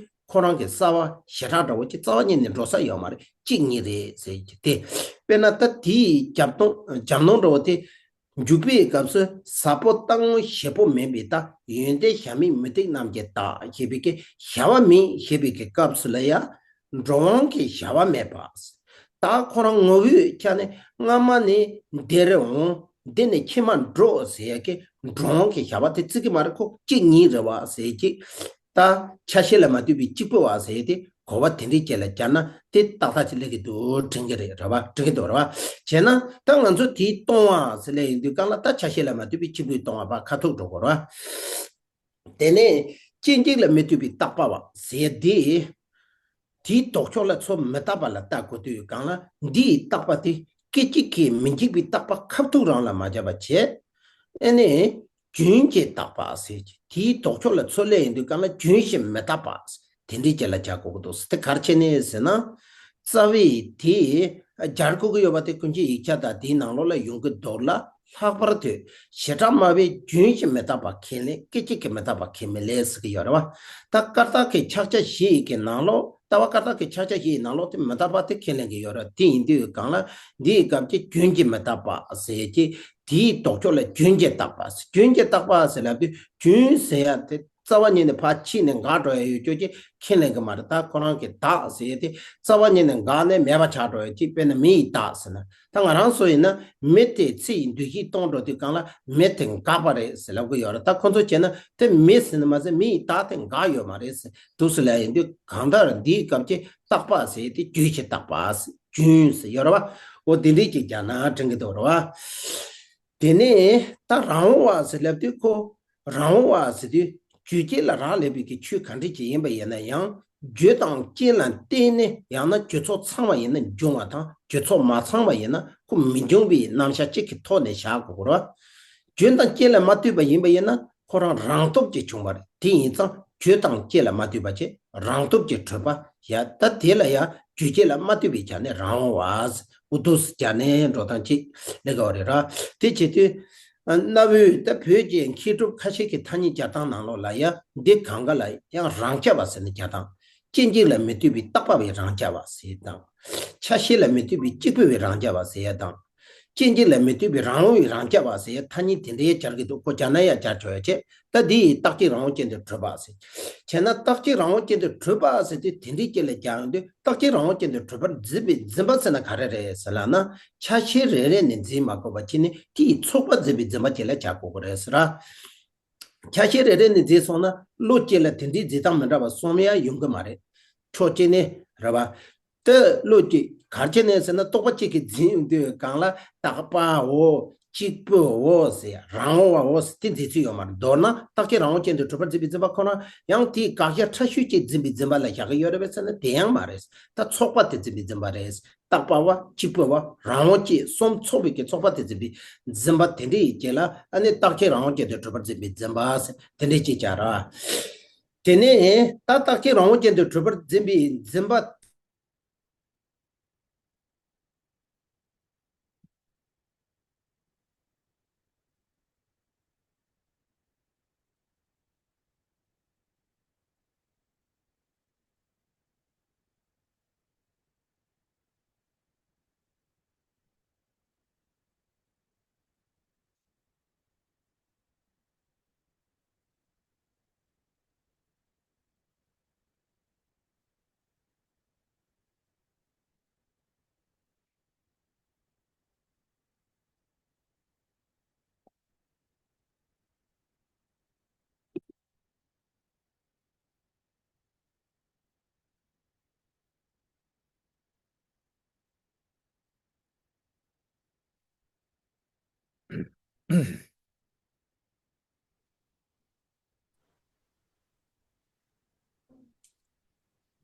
ཁོ་རང་གི་རྩ་བ་བྱེ་བྲག་འདྲ་བོ་ཅིག་རྩ་བ་ཉིད་ནས་འགྲོ་ས་ཡོད་མ་རེད། གཅིག་ཉིད་རེད་ཟེར་གྱི་དེ། དཔེར་ན་ད་དེ་ཡི་རྒྱབ་ལྗོངས་རྒྱབ་ལྗོངས་འདྲ་བོ་དེ། འཇུག་པའི་སྐབས་སུ་ཟ་པོ་རྟ་ངོ་བཞི་པོ་མིན་པའི་བདག་ཡོན་ཏན་གཞལ་མེད་མུ་སྟེགས་རྣམས་ཀྱི་བདག་ཞེས་པའི་གི་བྱ་བ་མིན་ཞེས་པའི་གི་སྐབས་སུ་ལ་ཡང་འགྲོ་དབང་གི་བྱ་བ་མེད་པ། བདག་ཁོ་རང་ངོ་བོའི་ཆ་ནས་སྔ་མ་ནས་འདིར་འོང་། འདི་ནས་ཕྱི་མར་འགྲོ་ཟེར་ཡ་གི་འགྲོ་དབང་གི་བྱ་བ་དེ་བརྩི་གི་མ་རེད། ཁོ་གཅིག་ཉིད་རེད་བ་ཟེར་གྱི། ད་ ད་ཆ་ཤས་ལ་མ་ལྟོས་པའི་གཅིག་པུ་བ་ཟེར་ཡས་དེ་གོ་བ་དེ་འདྲའི་ཅིག་ལ་སྦྱར་ན་དེ་ཏག་ཏག་ཅིག་སླེབས་ཀྱི་འདུག་དྲན་གྱི་རེད། རེད་བ། དྲན་གྱི་འདུག་རེད་བ། བྱས་ན་ད་ང་ཚོ་དེའི་སྟོང་བ་ཟེར་ལབ་ཡོང་དུས་སྒང་ལ་ད་ཆ་ཤས་ལ་མ་ལྟོས་པའི་གཅིག་པུའི་སྟོང་བ་ཕར་ཁ་ཐུག་འགྲོ་དགོས་རེད་བ། དེ་ནས་སྐྱེ་འཇིག་ལ་མི་ལྟོས་པའི་རྟག་པ་བ་ཟེར་ཡས་དེ། དེའི་ལྡོག་ཕྱོགས་ལ་ཚུར་མི་རྟག་པ་ལ་ལྟ་དགོས་དུས་སྒང་ལ་འདིའི་རྟག་པ་དེ་སྐད་ཅིག་གིས་མི་འཇིག་པའི་རྟག་པ་ཁ་ཐུག་རང་ལ་མ་སྦྱར་བ་བྱས། ཨེ་ནས་རྒྱུན་གྱི་རྟག་པ་ཟེར་གྱི་དེའི་ལྡོག་ཕྱོགས་ལ་ཚུར་སླེབས་ཡོང་དུས་སྒང་ལ་རྒྱུན་བཞིན་མི་རྟག་པ་དེ་འདྲའི་ཅིག་ལ་སྦྱར་དགོས་ཀྱི་འདུག་དེ་ག་རེ་བྱས་ནས་ཟེར་ན། རྩ་བའི་དེ་སྦྱར་དགོས་ཀྱི་ཡོད་པ་དེ་ཀུན་གྱི་ཡིག་ཆ་དང་དེའི་ནང་ལོགས་ལ་ཡོང་གི་འདུག་ལ། ལྷག་པར་དུ་བྱེ་བྲག་སྨྲ་བས་རྒྱུན་བཞིན་མི་རྟག་པ་ཁས་ལེན། སྐད་ཅིག་གིས་མི་རྟག་པ་ཁས་མི་ལེན་ཟེར་གྱི་ཡོད་རེད་བ། ད་བཀར་རྟགས་ཀྱི་ཕྱག་རྒྱ་བཞི་ཡི་གི་ནང་ལོགས། ལྟ་བ་བཀར་རྟགས་ཀྱི་ཕྱག་རྒྱ་བཞི་ཡི་ནང་ལོགས་དེ་མི་རྟག་པ་དེ་ཁས་ལེན་གྱི་ཡོད་རེད། དེ་ཡིན་དུས་སྒང་ལ་འདིའི་སྐབས་ཀྱི་རྒྱུན་གྱི་མི་རྟག་པ་ཟེར་གྱི་དེའི་ལྡོག་ཕྱོགས་ལ་རྒྱུན་གྱི་རྟག་པ། རྒྱུན་གྱི་རྟག་པ་ཟེར་ལབ་དུས་རྒྱུན་ཟེར་ཡ་དེ་རྩ་བ་ཉིད་ནས་ཕར་ཕྱིན་ནས་འགག་འགྲོ་ཡ་ཡོད་རྒྱུ་ཅིག་ཁས་ལེན་གྱི་མ་རེད། ད་ཁོ་རང་གི་བདག་ཟེར་ཡ་དེ་རྩ་བ་ཉིད་ནས་འགག་ནས་མེད་པ་ཆགས་འགྲོ་ཡ་ཅིག་དཔེར་ན་མི་ཡི་བདག་ཟེར་ན། ད་ང་རང་ཚོ་ཡིན་ན་མི་དེ་ཚེ་ཡི་འདུ་ཤེས་གཏོང་འགྲོ་དུས་སྒང་ལ་མི་དེ་འགག་པ་རེད་ཟེར་ལབ་གི་ཡོད་རེད། ད་ཁོ་ཚོ་བྱས་ན་དེ་མི་ཟེར་ན་མ་ཟད་མི་ཡི་བདག་དེ་འགག་ཡོད་མ་རེད་ཟེར་འདུག་ཟེར་ལབ་ཡིན་དུས་གང་ལྟར་འདིའི་སྐབས་ཀྱི་རྟག་པ་ཟེར་དེ་རྒྱུན་གྱི་རྟག་པ་ཟེར་རྒྱུན་ཟེར་ཡོད་རེད་བ། འོ་དེ་འདྲས་ཅིག་རྒྱག་ན་དྲན་གྱི་འདུག་རེད་བ། དེ་ནས་ད་རང་དབང་བ་ཟེར་ལབ་དུས་ཁོ། རང་དབང་བ་ཟེར་དུས་རྒྱུད་སྐྱེ་ལ་རག་ལས་པའི་གི་ཆོས་ག་འདྲ་ཅིག་ཡིན་པ་ཡིན་ན་ཡང་རྒྱུ་དང་རྐྱེན་ལ་བརྟེན་ནས་ཡང་ན་རྒྱུ་ཚོགས་ཚང་བ་ཡིན་ན་འབྱུང་བ་དང་རྒྱུ་ཚོགས་མ་ཚང་བ་ཡིན་ན་ཁོ་མི་འབྱུང་བའི་རྣམ་གཞག་གཅིག་གི་ཐོག་ནས་བཞག་དགོས་རེད། རྒྱུ་དང་རྐྱེན་ལ་མ་ལྟོས་པ་ཡིན་པ་ཡིན་ན་ཁོ་རང་རང་སྟོབས་ཀྱིས་བྱུང་བ་རེད། དེ་ཡིན་ཙང་རྒྱུ་དང་རྐྱེན་ལ་མ་ལྟོས་པ་བྱས་རང་སྟོབས་ཀྱིས་གྲུབ་པ་ཡ། ད་དེ་ལ་ཡང་རྒྱུ་རྐྱེན་ལ་མ་ལྟོས་པའི་ཆ་ནས་རང་དབང་བ་ཟེར། འུ་ཐུག་སྦྱར་ནས་འགྲོ་སྟངས་ཅིག་ལས་ཀ་བ་རེད་ར། དེ་བྱེད་དུས། གནའ་བོའི་ད་བོད་ཀྱི་མཁས་གྲུབ་ཁ་ཤས་ཀྱི་ཐ་སྙད་སྦྱར་སྟངས་ནང་ལོགས་ལ་ཡ་འདི་གང་ག་ལ་ཡང་རང་རྐྱ་བ་ཟེར་ནས་སྦྱར་སྟངས། སྐྱེ་འཇིག་ལ་མི་ལྟོས་པའི་རྟག་པ་བའི་རང་རྐྱ་བ་ཟེར་དང་། ཆ་ཤས་ལ་མི་ལྟོས་པའི་གཅིག་པུ་བའི་རང་རྐྱ་བ་ཟེར་ཡ་དང་། སྐྱེ་འཇིག་ལ་མི་ལྟོས་པའི་རང་དབང་བའི་རང་རྐྱ་བ་ཟེར་ཡ་ཐ་སྙད་དེ་འདྲའི་སྦྱར་གི་འདུག་ཁོ་སྦྱར་ན་ཡང་སྦྱར་ཆོག་ཡ་བྱས། ད་འདི་ཡིས་རྟག་གཅིག་རང་དབང་ཅན་དུ་གྲུབ་པ་ཟེར། བྱས་ན་རྟག་གཅིག་རང་དབང་ཅན་དུ་གྲུབ་པ་ཟེར་དུས་དེ་འདྲའི་སྐད་ལ་སྦྱར་ཡོང་དུས་རྟག་གཅིག་རང་དབང་ཅན་དུ་གྲུབ་པར་འཛིན་པའི་འཛིན་པ་ཟེར་ན་ག་རེ་རེད་ཟེར་ལབ་ན། ཆ་ཤས་རེ་རེ་ནས་འཛིན་མ་དགོས་པ་བྱས་ནས་དེ་ཡི་ཚོགས་པ་འཛིན་པའི་འཛིན་པ་ཅིག་ལ་སྦྱར་དགོས་ཀྱི་རེད་ཟེར། ཆ་ཤས་རེ་རེ་ནས་འཛིན་སོང་ན་བློ་གཅིག་ལ་དེ་འདྲའི་འཛིན་སྟངས་མི་འདྲ་བ་གསུམ་ཡང་ཡོང་གི་མ་རེད། ཕྱོགས་གཅིག་ནས་རེད་བ། ད་བློ་གཅིག་ག་རེ་བྱས་ནས་ཟེར་ན་རྟོག་པ་གཅིག་གིས་འཛིན་དུས་སྒང་ལ་རྟག་པའོ། གཅིག་པུའོ་ཟེར་རང་དབང་བའོ་ཟེར་དེ་འཛིན་ཚུལ་ཡོད་མ་རེད། མདོར་ན་རྟག་གཅིག་རང་དབང་ཅན་དུ་གྲུབ་པར་འཛིན་པའི་འཛིན་པ་ཁོ་ན་ཡང་དེའི་དགག་བྱ་ཕྲ་ཤོས་ཅིག་འཛིན་པའི་འཛིན་པ་ལ་བཞག་གི་ཡོད་རེད་པས་ཟེར་ན་དེ་ཡང་མ་རེད། ད་ཚོགས་པ་དེ་འཛིན་པའི་འཛིན་པ་རེད། རྟག་པ་བ་གཅིག་པུ་བ་རང་དབང་གཅིག་གསུམ་ཚོགས་པའི་གི་ཚོགས་པ་དེ་འཛིན་པའི་འཛིན་པ་དེ་འདྲ་ཡི་རྗེས་ལ་ཨ་ནི་རྟག་གཅིག་རང་དབང་ཅན་དུ་གྲུབ་པར་འཛིན་པའི་འཛིན་པ་ཟེར་དེ་འདྲ་ཅིག་བྱ་ར། དེ་ནས་ད་རྟག་གཅིག་རང་དབང་ཅན་དུ་གྲུབ་པར་འཛིན་པའི་འཛིན་པ།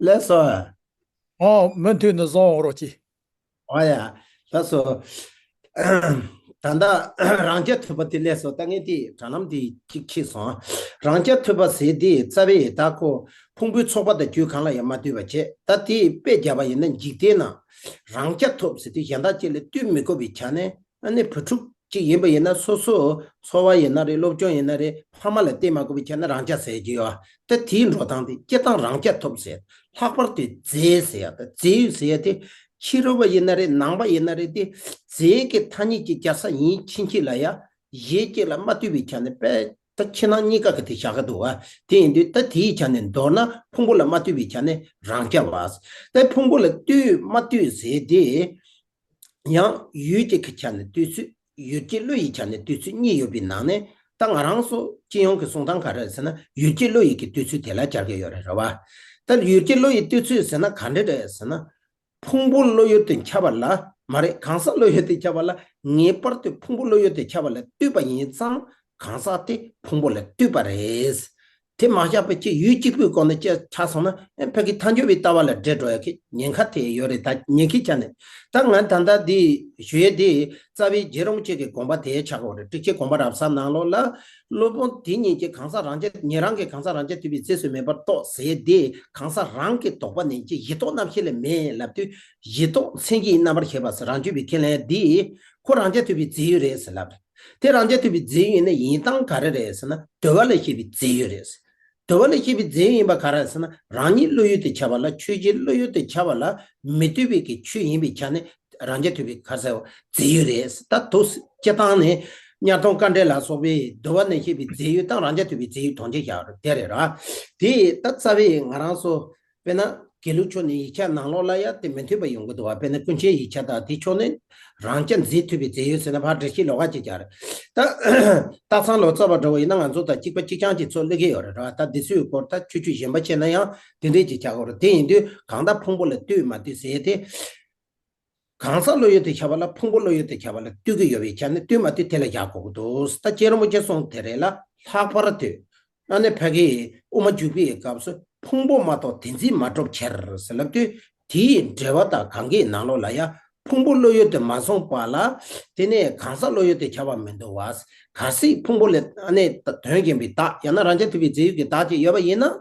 ལགས་སོ། ཨོ་མུ་མཐུད་ནས་བཟོ་འོང་རོགས་གྱིས། ཨོ་ཡ། ལགས་སོ། ད་ལྟ་རང་རྐྱ་ཐུབ་པ་དེ་ལས་སོ་ད་ངས་དེ་དྲ་ལམ་དེ་གཅིག་ཁྱེར་སོང་། རང་རྐྱ་ཐུབ་པ་ཟེར་དེ་རྩ་བའི་ད་ཁོ་ཕུང་པོའི་ཚོགས་པ་དང་རྒྱུད་གང་ལ་ཡང་མ་ལྟོས་པ་བྱས་ད་དེ་དཔེ་བརྒྱབ་པ་ཡིན་ན་འཇིག་རྟེན་ན་རང་རྐྱ་ཐུབ་ཟེར་དེ་གཞན་དག་ཅིག་ལ་ལྟོས་མི་དགོས་པའི་ཆ་ནས་ཨ་ནི་བུ་ཕྲུག་ཅིག་ཡིན་པ་ཡིན་ན་སོ་སོ་འཚོ་བ་ཡིན་ན་རེད། སློབ་སྦྱོང་ཡིན་ན་རེད། ཕ་མ་ལ་བརྟེན་མ་དགོས་པའི་ཆ་ནས་རང་རྐྱ་ཟེར་གྱི་ཡོད། ད་དེའི་འགྲོ་སྟངས་དེ་སྐྱེ་སྟངས་རང་རྐྱ་ཐུབ་ཟེར། ལྷག་པར་དུ་རྫས་ཟེར་ཡ་ད་རྫས་ཡོད་ཟེར་ཡ་དེ་ཕྱི་རོལ་པ་ཡིན་ན་རེད། ནང་པ་ཡིན་ན་རེད། དེ་རྫས་ཀྱི་ཐ་སྙད་ཀྱི་སྦྱར་ས་ཡིན་ཕྱིན་ཆད་ལ་ཡ་གཞན་གཅིག་ལ་མ་ལྟོས་པའི་ཆ་ནས་དཔེ་ད་ཕྱི་ནང་གཉིས་ཀ་གི་དེ་བཞག་གི་འདུག་བ། དེ་ཡིན་དུས་ད་དེའི་ཆ་ནས་མདོར་ན་ཕུང་པོ་ལ་མ་ལྟོས་པའི་ཆ་ནས་རང་རྐྱ་བ། ད་ཕུང་པོ་ལ་ལྟོས་མ་ལྟོས་ཟེར་དེ། ཡང་ཡུལ་གཅིག་གི་ཆ་ནས་ལྟོས་ཚུལ། ཡུལ་གཅིག་བློ་ཡི་ཆ་ནས་ལྟོས་ཚུལ་གཉིས་ཡོད་པའི་ནང་ནས་ ད་ང་རང་ཚོ་སྤྱི་ཡོངས་ཀྱི་གསུང་སྟངས་ག་རེ་རེད་ཟེར་ན། ཡུལ་གྱི་བློ་ཡི་གི་ལྟོས་ཚུལ་དེ་ལ་སྦྱར་གྱི་ཡོད་རེད། རེད་བ། ད་ཡུལ་གྱི་བློ་ཡི་ལྟོས་ཚུལ་ཟེར་ན་ག་འདྲ་རེད་ཟེར་ན། ཕུང་པོ་བློ་ཡུལ་དུ་ཁྱབ་པ་ལ། མ་རེད། གང་ཟག་བློ་ཡུལ་དུ་ཁྱབ་པ་ལ། ངེས་པར་དུ་ཕུང་པོ་བློ་ཡུལ་དུ་ཁྱབ་པ་ལ་ལྟོས་པ་ཡིན་ཙང་གང་ཟག་དེ་ཕུང་པོ་ལ་ལྟོས་པ་རེད། དེ་མ་ཁྱབ་པའི་ཕྱིར་ཡུལ་གཅིག་པུའི་སྒོ་ནས་དཔྱད་ཆ་སོང་ན། ཨེ། ཕ་གི་ཐལ་འགྱུར་བའི་ལྟ་བ་ལ་འདྲེས་འགྲོ་ཡ་གི་ཉེན་ཁ་དེ་ཡོད་རེད། ད་ཉེན་ཁའི་ཆ་ནས། ད་ང་ད་ལྟ་འདི་ཞུ་ཡས་འདི་རྩ་བའི་རྗེ་རིན་པོ་ཆེ་གི་དགོངས་པ་དེ་ཆགས་ཀྱི་ཡོད་རེད། ཊཱིཀ་ཆེན་དགོངས་པ་རབ་གསལ་ནང་ལོགས་ལ། སློབ་དཔོན་དེ་ཉིད་ཀྱིས་གང་ཟག་རང་རྐྱ། ཉན་རང་གིས་གང་ཟག་རང་རྐྱ་ཐུབ་པའི་རྫས་སུ་མེད་པར་རྟོགས་ཟེར་ཡས་དེ། གང་ཟག་རང་གི་དོགས་པ་ནི་ཅི། གཞི་ལྡོག་རྣམ་ཤེས་ལས་མེད་ལབ་དུས། གཞི་ལྡོག་མཚན་གཞིའི་རྣམ་པར་ཤེས་པ་ཟེར། རང་རྒྱུད་པའི་ཁས་ལེན་དེ་ཁོ་རང་རྐྱ་ཐུབ་པའི་རྫས་ཡོད་རེད་ཟེར་ལབ་རེད། དེ་རང་རྐྱ་ཐུབ་པའི་རྫས་ཡོད་ན་ཡིན་སྟངས་ག་རེ་རེད་ཟེར་ན། འདོད་པ་ལས་སྐྱེས་པའི་རྫས་ཡོད་རེད། འདོད་པ་ལས་སྐྱེས་པའི་རྫས་ཡོད་ཡིན་པ་ག་རེ་ཟེར་ན། རང་ཉིད་བློ་ཡུལ་དུ་ཁྱབ་པ་ལ། ཆོས་ཅན་བློ་ཡུལ་དུ་ཁྱབ་པ་ལ་མི་ལྟོས་པའི་གི་ཆོས་ཡིན་པའི་ཆ་ནས་རང་རྐྱ་ཐུབ་པའི་ག་རེ་ཟེར། རྫས་ཡོད་རེད། ད་དུ་སྤྱིར་བཏང་ནས་དམྱལ་སྟོང་དཀའ་འགྲེལ་ལ་སོགས་པའི་འདོད་པ་ལས་སྐྱེས་པའི་རྫས་ཡོད་དང་རང་རྐྱ་ཐུབ་པའི་རྫས་ཡོད་དོན་གཅིག་བཞག་རེད། དེ་རེད་ར། དེ་ད་རྩ་བའི་ང་རང་ཚོ་དཔེར་ན་དགེ་ལུགས་ཕྱོགས་ནས་ཡིག་ཆ་ནང་ལོགས་ལ་ཡ་དེ་མི་མཐུན་པ་ཡོང་གི་འདུག་བ། དཔེར་ན་ཀུན་མཁྱེན་ཡིག་ཆ་དང་དེ་ཕྱོགས་ནས་རང་རྐྱ་འཛིན་ཐུབ་པའི་རྫས་ཡོད་ཟེར་ན་ཕར་འགྲེལ་བཤད་ལོགས་ཀ་ཅིག་རྒྱག་རེད། ད་སྟག་ཚང་ལོ་ཙཱ་བ་འདྲ་བོ་ཡིན་ན་ང་ཚོ་དང་གཅིག་པ་གཅིག་རྐྱང་གཅིག་ཚོ་སླེབས་ཀྱི་ཡོད་རེད་ར། ད་འདི་ཚོའི་སྐོར་ད་ཆོས་བརྒྱུད་གཞན་པ་བྱས་ན་ཡང་དེ་འདྲས་ཅིག་ཆགས་ཀྱི་ཡོད་རེད། དེ་ཡིན་དུས་གང་ལྟར་ཕུང་པོ་ལ་ལྟོས་མ་ལྟོས་ཟེར་ཏེ། གང་ཟག་བློ་ཡུལ་དུ་ཁྱབ་པ་ལ་ཕུང་པོ་བློ་ཡུལ་དུ་ཁྱབ་པ་ལ་ལྟོས་ཀྱི་ཡོད་པའི་ཆ་ནས་ལྟོས་མ་ལྟོས་དེ་ལ་བཞག་དགོས་ཀྱི་འདུག་ད་རྗེ་རིན་པོ་ཆེ་གསུངས་དེ་རེད་ལ། ལྷག་པར་དུ་ཨ་ནི་ཕ་གིའི་དབུ་མ་འཇུག་པའི་སྐབས་སུ་ཕུང་པོ་མ་གཏོགས་དེ་འཛིན་མ་གྲུབ་ཕྱིར་ཟེར་ལབ་དུས། དེའི་འགྲེལ་པ་དང་གང་གི་ནང་ལོགས་ལ་ཡང་ཕུང་པོ་བློ་ཡུལ་དུ་མ་སོང་བ་ལ། དེ་ནས་གང་ཟག་བློ་ཡུལ་དུ་ཁྱབ་པ་མི་འདུག་བ། གལ་སྲིད་ཕུང་པོ་ལས་ཨ་ནི་དོན་གྱིན་པའི་བདག་ཡང་ན་རང་རྐྱ་ཐུབ་པའི་རྫས་ཡོད་ཀྱི་བདག་ཅིག་ཡོད་པ་ཡིན་ན།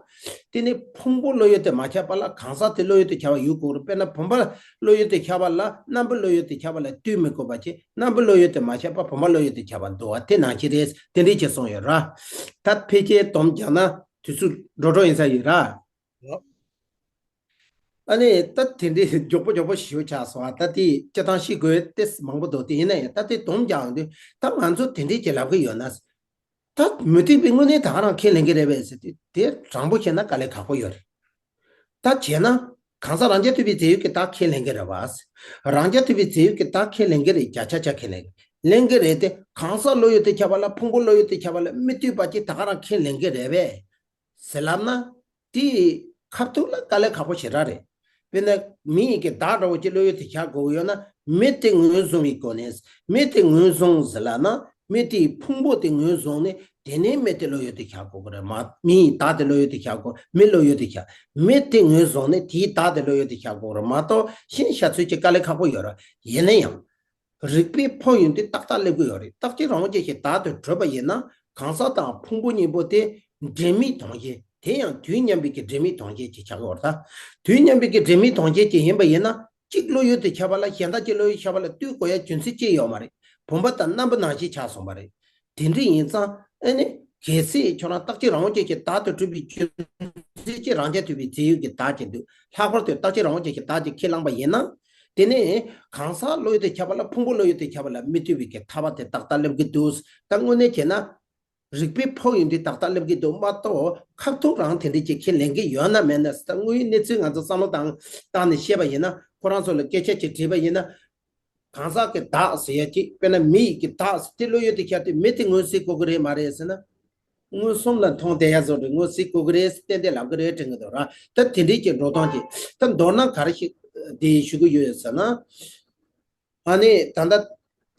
དེ་ནི་ཕུང་པོ་བློ་ཡུལ་དུ་མ་ཁྱབ་པ་ལ་གང་ཟག་དེ་བློ་ཡུལ་དུ་ཁྱབ་པ་ཡོད་དགོས་རེད། དཔེར་ན་བུམ་པ་བློ་ཡུལ་དུ་ཁྱབ་པ་ལ་སྣམ་བུ་བློ་ཡུལ་དུ་ཁྱབ་པ་ལ་ལྟོས་མི་དགོས་པ་བྱས། སྣམ་བུ་བློ་ཡུལ་དུ་མ་ཁྱབ་པ་བུམ་པ་བློ་ཡུལ་དུ་ཁྱབ་པ་འདུག་བ། དེ་ནང་བཞིན་རེད། དེ་འདྲས་ཅིག་གསུངས་ཡོད་ར། ད་ཕལ་ཆེར་སྡོམ་རྒྱག་ན་དུས་ཚོད་འགྲོ་འགྲོ་ཡིན་ས་ཡོད་ར། ཨ་ནི་ད་དེ་འདྲའི་མགྱོགས་པོ་མགྱོགས་པོ་ཞུ་ཆགས་སོང་ཨ། ད་དེ་སྤྱིར་བཏང་ཤེས་དགོས་ཏེ་མང་པོ་འདུག་དེ་ཡིན་ན་ཡང་ད་དེ་སྡོམ་རྒྱག་ཡོང་དུས། ད་ང་ཚོ་དེ་འདྲའི་ཅིག་ལབ་ཀྱི་ཡོད་ན། ད་མུ་སྟེགས་པའི་དངོས་གནས་ད་ག་རང་ཁས་ལེན་གྱི་རེད་པས་ཟེར་དུས། དེ་དྲང་པོ་བཤད་ན་དཀའ་ལས་ཁག་པོ་ཡོད་རེད། ད་བྱས་ན་གང་ཟག་རང་རྐྱ་ཐུབ་པའི་རྫས་ཡོད་ཀྱི་བདག་ཁས་ལེན་གྱི་རེད་པ། རང་རྐྱ་ཐུབ་པའི་རྫས་ཡོད་ཀྱི་བདག་ཁས་ལེན་གྱི་རེད། བརྒྱ་ཆ་བརྒྱ་ཁས་ལེན་གྱི་ལེན་གྱི་རེད་དེ། གང་ཟག་བློ་ཡུལ་དུ་ཁྱབ་པ་ལ་ཕུང་པོ་བློ་ཡུལ་དུ་ཁྱབ་པ་ལ་མི་ལྟོས་པ་ཅིག་ད་ག་རང་ཁས་ལེན་གྱི་རེད་པས་ཟེར་ལབ་ན། དེ་ཁ་ཐུག་ལ་དཀའ་ལས་ཁག་པོ་ཞེ་དྲག་རེད། དཔེར་ན་མི་ཡི་གི་བདག་འདྲ་བོ་ཅིག་བློ་ཡུལ་དུ་བཞག་དགོས་ཀྱི་ཡོད་ན། མི་དེ་ངོས་བཟུང་བའི་སྒོ་ནས། མི་དེ་ངོས་བཟུང་ཟེར་ལབ་ན། མི་དེའི་ཕུང་པོ་དེ་ངོས་བཟུང་ནས། དེ་ནས་མི་དེ་བློ་ཡུལ་དུ་བཞག་དགོས་ཀྱི་རེད། མ་མི་ཡི་བདག་དེ་བློ་ཡུལ་དུ་བཞག་དགོས། མི་བློ་ཡུལ་དུ་བཞག་མི་དེ་ངོས་བཟུང་ནས་དེའི་བདག་དེ་བློ་ཡུལ་དུ་བཞག་དགོས་རེད་མ་གཏོགས། གཞན་བཞག་ཚུལ་གྱི་དཀའ་ལས་ཁག་པོ་ཡོད་རེད། ཡིན་ན་ཡང་། རིགས་པས་ཕོག་ཡོང་དུས་ཏག་ཏག་སླེབས་ཀྱི་ཡོད་རེད། རྟག་གཅིག་རང་དབང་ཅན་གྱི་བདག་ཏུ་གྲུབ་པ་ཡིན་ན། གང་ཟག་དང་ཕུང་པོ་གཉིས་པོ་དེ་འབྲེལ་མེད་དོན་གཞན། དེ་ཡང་དུས་མཉམ་པའི་གི་འབྲེལ་མེད་དོན་གཞན་ཅིག་ཆགས་ཀྱི་ཡོད་རེད་ད། དུས་མཉམ་པའི་གི་འབྲེལ་མེད་དོན་གཞན་ཅིག་ཡིན་པ་ཡིན་ན། གཅིག་བློ་ཡུལ་དུ་ཁྱབ་པ་ལ་གཞན་དག་ཅིག་བློ་ཡུལ་ཁྱབ་པ་ལ་ལྟོས་དགོས་ཡ་རྒྱུ་མཚན་ཅི་ཡོད་མ་རེད། བུམ་པ་དང་སྣམ་བུ་ནང་བཞིན་ཆགས་སོང་བ་རེད། དེ་འདྲ་ཡིན་ཙང་ཨ་ནི་གལ་སྲིད་ཁྱོད་རང་རྟག་གཅིག་རང་དབང་ཅན་གྱི་བདག་ཏུ་གྲུབ་པའི་རྒྱུ་མཚན་གྱིས་རང་རྐྱ་ཐུབ་པའི་རྫས་ཡོད་ཀྱི་བདག་ཅིག་འདུག་ལྷག་པར་དུ་རྟག་གཅིག་རང་དབང་ཅན་གྱི་བདག་ཅིག་ཁས་བླངས་པ་ཡིན་ན། དེ་ནས་གང་ཟག་བློ་ཡུལ་དུ་ཁྱབ་པ་ལ་ཕུང་པོ་བློ་ཡུལ་དུ་ཁྱབ་པ་ལ་མི་ལྟོས་པའི་གི་ཐར་པ་དེ་ཏག་ཏག་སླེབས་ཀྱི་འདུག་ད་དངོས་གནས་བྱས་ན། རིགས་པས་ཕོག་ཡོང་དུས་ཏག་ཏག་སླེབས་ཀྱི་འདུག་མ་གཏོགས། ཁ་ཐུག་རང་དེ་འདྲ་ཅིག་ཁས་ལེན་གྱི་ཡོད་ན་མེད་ན་ཟེར། ད་དངོས་ཡོད་གནས་ཚུལ་ང་ཚོ་བསམ་བློ་བཏང་བཏང་ནས་བཤད་པ་ཡིན་ན། ཁོ་རང་ཚོ་ལ་སྐད་ཆ་ཅིག་དྲིས་པ་ཡིན་ན། གང་ཟག་གི་བདག་ཟེར་ཡ་ཅིག་དཔེར་ན་མི་ཡི་གི་བདག་ཟེར་དེ་བློ་ཡུལ་དུ་ཁྱབ་དུས་མི་དེ་ངོས་ཟིན་དགོས་ཀྱི་རེད་མ་རེད་ཟེར་ན། མངོན་སུམ་ལ་མཐོང་བསྡད་ཡ་བཟོ་འདྲ། ངོས་ཟིན་དགོས་ཀྱི་རེད་ཏན་ཏན་ལབ་ཀྱི་རེད་དྲན་གྱི་འདུག་ར། ད་དེ་འདྲའི་ཅིག་འགྲོ་སྟངས་ཅིག་ད་མདོར་ན་ག་རེ་ཞིག་འདི་ཞུ་གི་ཡོད་ཟེར་ན། ཨ་ནི་ད་ལྟ་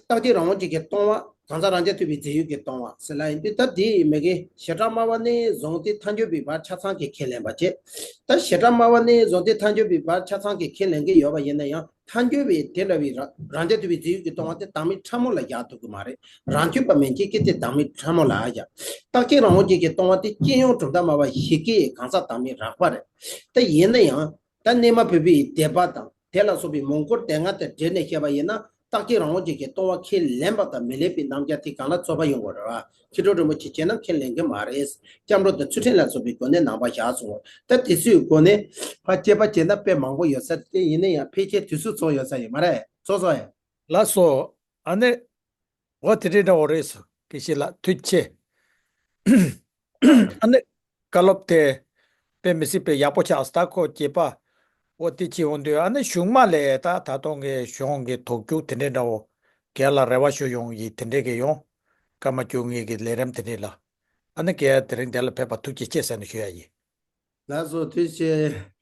རྟག་གཅིག་རང་དབང་ཅན་གྱིས་སྟོང་པ། གང་ཟག་རང་རྐྱ་ཐུབ་པའི་རྫས་ཡོད་ཀྱིས་སྟོང་པ་ཟེར་ལབ་ཡིན་དུས། ད་དེ་མི་དགེ་བྱེ་བྲག་སྨྲ་བ་ནས་བཟུང་སྟེ་ཐལ་འགྱུར་བའི་བར་ཆ་ཚང་གིས་ཁས་ལེན་པ་བྱས། ད་བྱེ་བྲག་སྨྲ་བ་ནས་བཟུང་སྟེ་ཐལ་འགྱུར་བའི་བར་ཆ་ཚང་གིས་ཁས་ལེན་གྱི་ཡོད་པ་ཡིན་ན་ཡང་། ཐལ་འགྱུར་བའི་དེ་འདྲ་བའི་ར་རང་རྐྱ་ཐུབ་པའི་རྫས་ཡོད་ཀྱིས་སྟོང་པ་དེ་བདག་མེད་ཕྲ་མོ་ལ་བཞག་ཐུབ་ཀྱི་མ་རེད། རང་རྒྱུད་པ་མན་ཆད་ཀྱིས་དེ་བདག་མེད་ཕྲ་མོ་ལ་བཞག་རྟག་གཅིག་རང་དབང་ཅན་གྱིས་སྟོང་པ་དེ་སྤྱི་ཡོངས་གྲུབ་མཐའ་སྨྲ་བ་བཞི་ཀས་གང་ཟག་བདག་མེད་རགས་པ་རེད། ད་ཡིན་ན་ཡང་། ད་གནས་མ་བུ་པའི་སྡེ་པ་དང་དེ་ལ་སོགས་པའི་མོས་སྐོར་སྡེ་ལྔ་དང་འབྲེལ་ནས་བཤད་པ་ཡིན་ན། རྟག་གཅིག་རང་དབང་ཅན་གྱིས་སྟོང་པ་ཁས་ལེན་པ་དང་མི་ལེན་པའི་རྣམ་གཞག་དེ་གང་ལ་རྩོད་པ་ཡོང་གི་རེད་བ། མཁས་གྲུབ་རིན་པོ་ཆེ་བྱས་ན་ཁས་ལེན་གྱི་མ་རེད། སྐྱབས་འགྲོ་དང་ཚུལ་ཁྲིམས་ལ་སོགས་པའི་སྒོ་ནས་ནང་པ་བཞག་སོང་བ། ད་དེ་ཚོའི་སྒོ་ནས་ཕར་དཔྱད་པ་བྱས་ན་དཔེ་མང་པོ་ཡོད་ས་རེད། དེ་ཡིན་ན་ཡང་ཕལ་ཆེར་དུས་ཚོད་རྫོགས་ཡོད་ས་ཡིན་མ་རེད། རྫོགས་སོང་ཡ། ལགས་སོ། ཨ་ནི། འོ་དེ་འདྲའི་འདྲ་བོ་རེད་ཟེར། དགེ་བཤེས་ལགས་ཐུགས་རྗེ་ཆེ། ཨ་ནི་བཀའ་སློབ་དེ་དཔེ་མི་སྲིད་པའི་ཡག་པོ་ཆགས་སོང་། ད་ཁོ་དགྱེས་པ་འོ་དེ་བྱེད་འོང་དུས། ཨ་ནི་གཞུག་མ་ལ་ད་ད་དུང་གི་གཞུང་གི་དོགས་རྒྱུགས་དེ་འདྲའི་འདྲ་བོ་སྒེར་ལ་རེ་བ་ཞུ་ཡོང་ཡིན། དེ་འདྲའི་གི་ཡོང་། སྐར་མ་བཅུ་གཉིས་ཀྱི་ལས་རིམ་དེ་འདྲ་ལ། ཨ་ནི་ཀེ་ཡ་དེ་རིང་འདི་ལ་ཕེབས་པ་ཐུགས་རྗེ་ཆེ་ཟེར་ནས་ཞུ་ཡ་ཡིན། ལགས་སོ། ཐུགས་རྗེ་ཆེ།